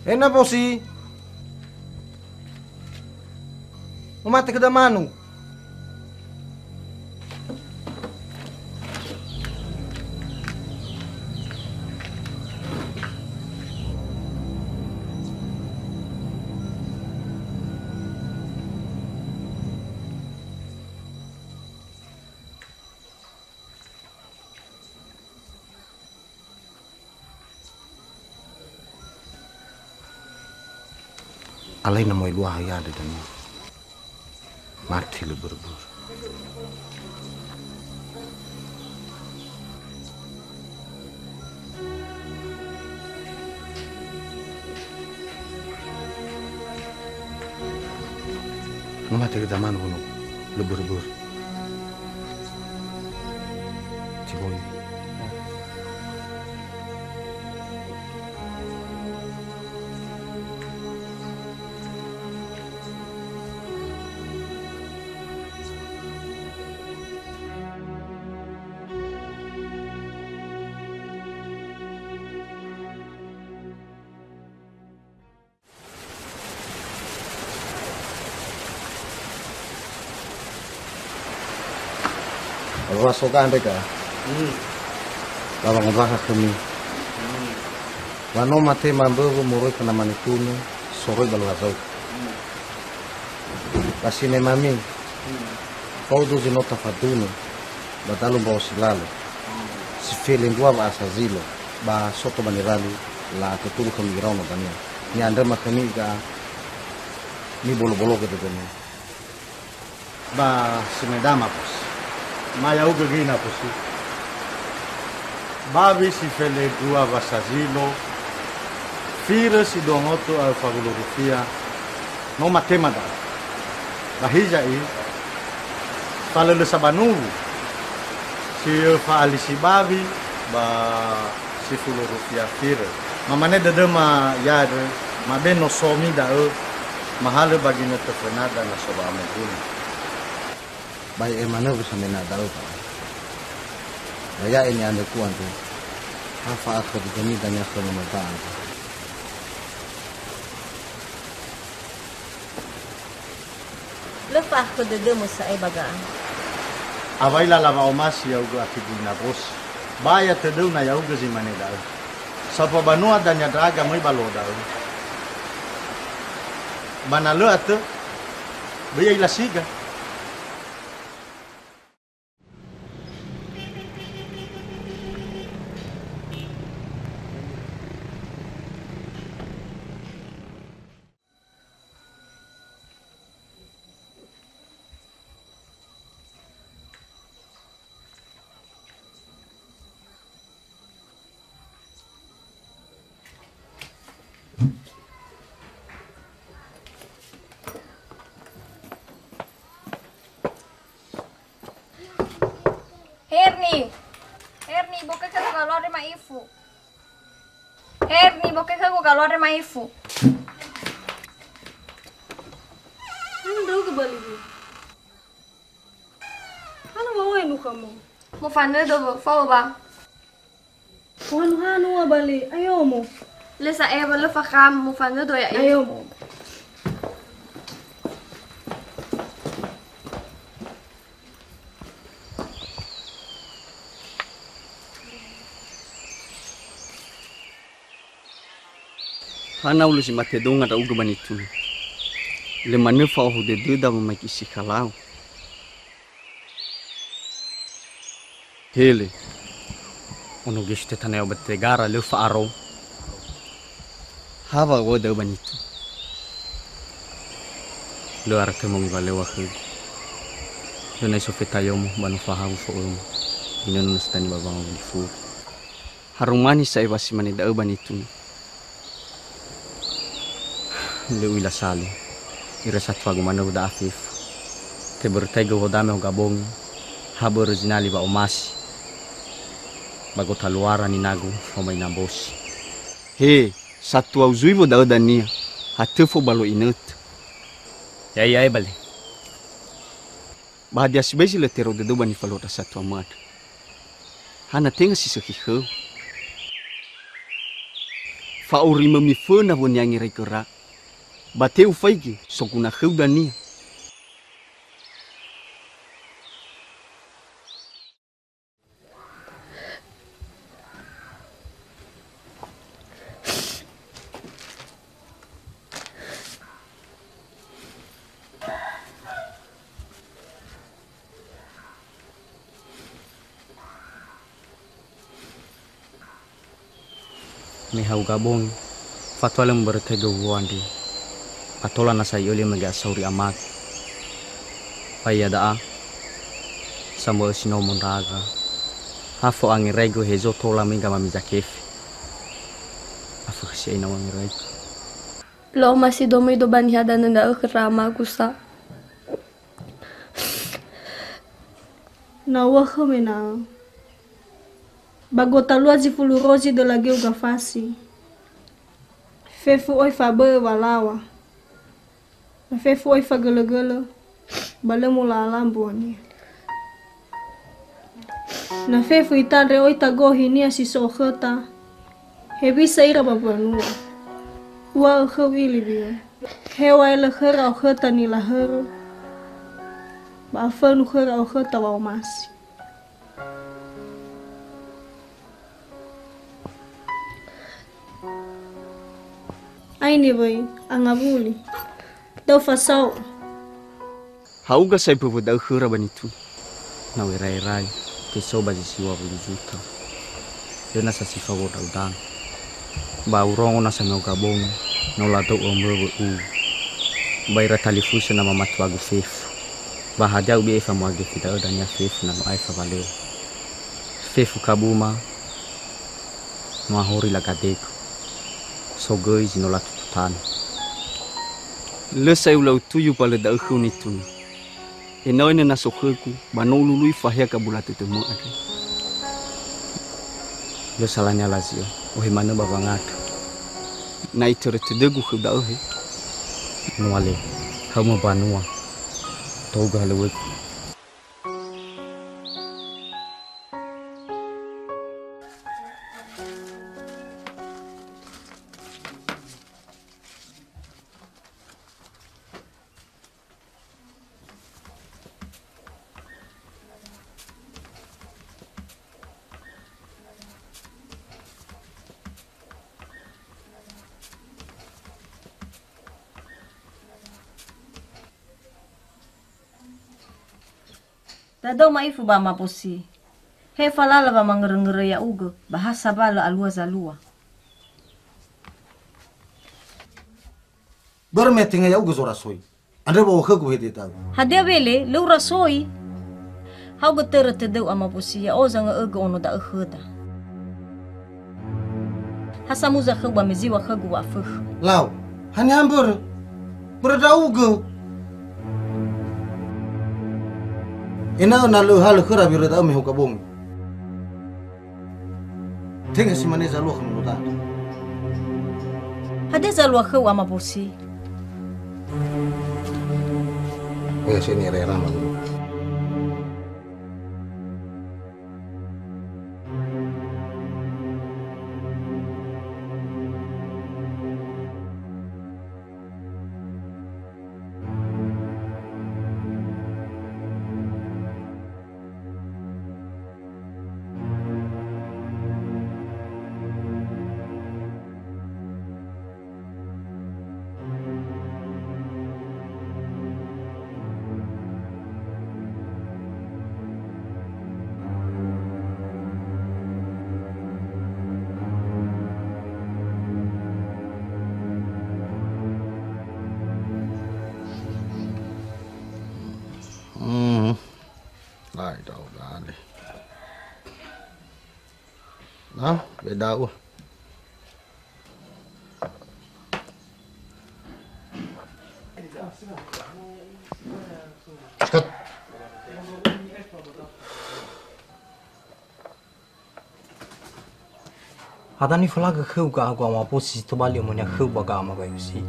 Ena bosi. Mamate khö damanu. Alai na moeluaha ia dödönia. Mati lö börö-börö. No mate khö damanu wönogu, lö börö-börö. Tiboi. Awa soga andre ka. Hmm. Ba wangombaha khömi. Hmm. Wa no mate mamböwö moroi khö nama nitunö soroi ba lua zauku. Hmm. Ba sinemami. Hmm. Faudu zi no tafadunö ba dalu mbao si lalo. Hmm. Si felendrua wa'asa zilo ba soto ba nirali la tuturu khömi iraono dania. Ni'andröma khömi ga mibolobologe dödömi. Ba simedama pos. Ma yaugö göi na posi. Bawi si felendrua wa'asa zilo, firö si dua ngotu awö fawulu rufia, no matema da'ö. Ba hiza'i, falölö sabanuwu, si fa'alisi bawi, ba sifulu rufia firö. Mamane dödöma ya'ö, mabe nosomi da'ö, mahalö ba ginötö fönada na so wa'amoguna. Ba he'e manö wösamena da'ö, Fa. Ba ya'e ni'andröku andre, ha fa'akhö dödömi dania khö nomöda andre. Lö fa'akhö dödömö sa'ae ba ga'a. Awai lala wa'omasi yaugö akibui na bosi. Ba ya tödöu na yaugö zi mane da'ö. Saofa banua dania ndra'aga möi ba luo da'ö. Ba na lö atö, böi öila siga. Herni! Herni, boke khögu galua andre ma'ifu. Herni, boke khögu galua andre ma'ifu. Hana ndra'ugö baligu. Hana wa'ohe nukhamo. Mofanödo wö, fao ba. Ohanu-hanu ua bali, ayomo. Lö sa'ae wa lö fakham, mofanödo ya'e. Ayomo. Hana ulö si mate donga ndra'ugö ba nitunu. Lö manö fa'ohou dödöda wamaigi sikhalau. Hele. Ono gesu te tanö ba tegara lö fa'aro. Ha wa'ohou da'ö ba nitu. Lö ara töma miwalöŵa khögu. Lö na'i sofeta yomo ba no fahawu fo'öma. Inono nasi tani ba wango gifuri. Harumani sa'ae wa si mane da'ö ba nitunu. Lö u'ila sali. Ira satuagu manö da'a fefu. Tebörötaigö wodame ho gabongi, ha börö zinali wa'omasi. Ba gotaluara ninagu faoma inambosi. He, satuau zui woda'ö dania, ha töfo ba lo inötö. Ya'e, ya'e bale. Ba hadia sibai zi lö terou dödöu ba nifalua ndra satuamö andrö? Hana tenga si sökhi khöu? Fa'orimömi föna wö ni'angeraigöra, ba te ufaigi soguna khöu dania. Me hau gabongi, fatua lö mubörötaigö wuwu andre. Ba tola nasa i'öli mege asauri amagu. Ba iada'a, sambö'ö si nomo ndra'aga. Ha fo'angeraigö hezo tola mega mamiza kefe. Afökhö si'ai na u'angeraigö. Lö omasi domöido ba niha danö da'ö khöra amagu sa. Na u'akhö mena'ö. Ba gotalua zi fulu rozi döla geu gafasi. Fefu oi fabö'ö walaŵa. Na fefu oi fagölögölö, ba lö mola'ala mbuania. Na fefu itandre oi tagohinia si so khöta, hewisa ira ba mbanua. Uŵa'ö khöu ili bi'ö. Heŵa'ae lö khöra okhöta nilahörö, ba afönu khöra okhöta wa'omasi. Aine wöi, angawuli. Da'ö fasao'ö. Ha'uga sa'ae mböwö da'ö khöra ba nitu. Na u'eraerai, tesou ba zi siŵa wulu zuta. Lö nasa si fao ndra'uda. Ba urongo nasa no gabongi, no ladou'ö mböwö u. Ba ira talifusö na mamatuagu fefu. Ba hadia ube'e famuage fi da'ö dania fefu na no aefa walöŵa. Fefu kabuma, no ahori lagadegu. Sogöi zi no latutu tanö. Lö sa'ae ula'utuyu ba lö da'ö khöu nitunu. Ena'ö enö na so khögu, ba no ulului fahea gabula dödömö andre. Lö salania lazi'ö, ohe manö ba wangandrö. Na itörö tödögu khöu da'ö he. Nuale, haumö banua. Tohugö halöŵögu. Tadao ma'ifu ba Ama Bosi. He falala wamangörö-ngörö ya'ugö, ba ha sabalö alua zalua. Börö me tenga ya'ugö zorasoi. Andre ba khögu hede da'ö. Hadia wele, lö urasoi. Haogö törö tödöu Ama Bosi, ya'o zangö'ögö ono da'ö khöda. Ha samuza khöu ba me ziŵa khögu wa'afökhö. Lau, haniha mbörö? Börö ndra'ugö. Ena'ö na lö halö khöra wirö da'ö me hoga bongi. Tenga si mane zalua khö nono da'ö. Hadia zalua khöu Ama Bosi? Oya sini rera malu. Hmm. Lae, da'ö gale. Na, beda'u. Sikat. Hadia nifalagö khöu ga'a Ama Bosi si tobali ömönia khöu ba ga'a Ama Gayusi?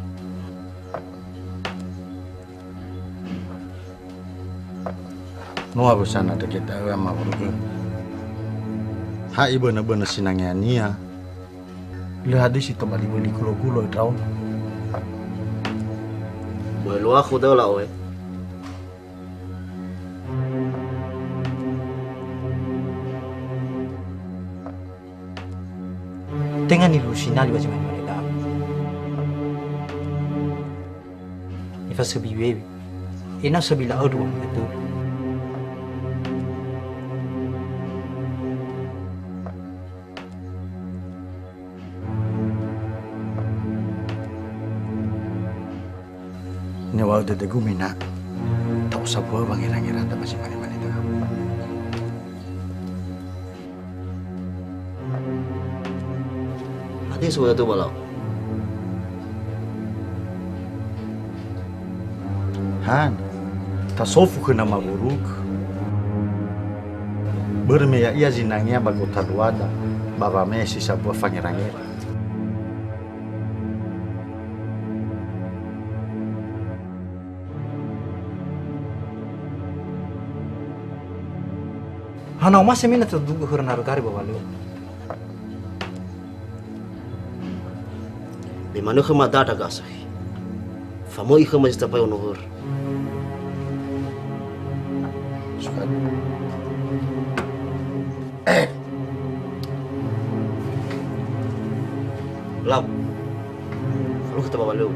No awösana dege da'ö Ama Wurugö. Ha ibönö-bönö sinangea-Nia. Lö hadia si tobali wöli gulo-gulo ndraono. Böi luakhu da'ö la'oe. Tenga nilulu sinali ba zi mane-mane da'ö. Nifasöbi wewe. Ena'ö söbi la'öndru wanguma'ö tölu. Niŵa'ö dödögu me na ta'osambua wangera-ngerada ba zi mane-mane da'ö. Hadia sowuda tölu ba lau? Han, tasofu khö nama Wurugö. Börö me ya'ia zinangea ba gotaluada, ba wame'e si sambua fangera-ngera. Hana omasi me na tadugö khöra narö gari ba walöu. Me manö khöma dada gasa. Famöi khöma zi tambai ono hörö. Sukat. Eh. Lau. Falukha ta ba walöu.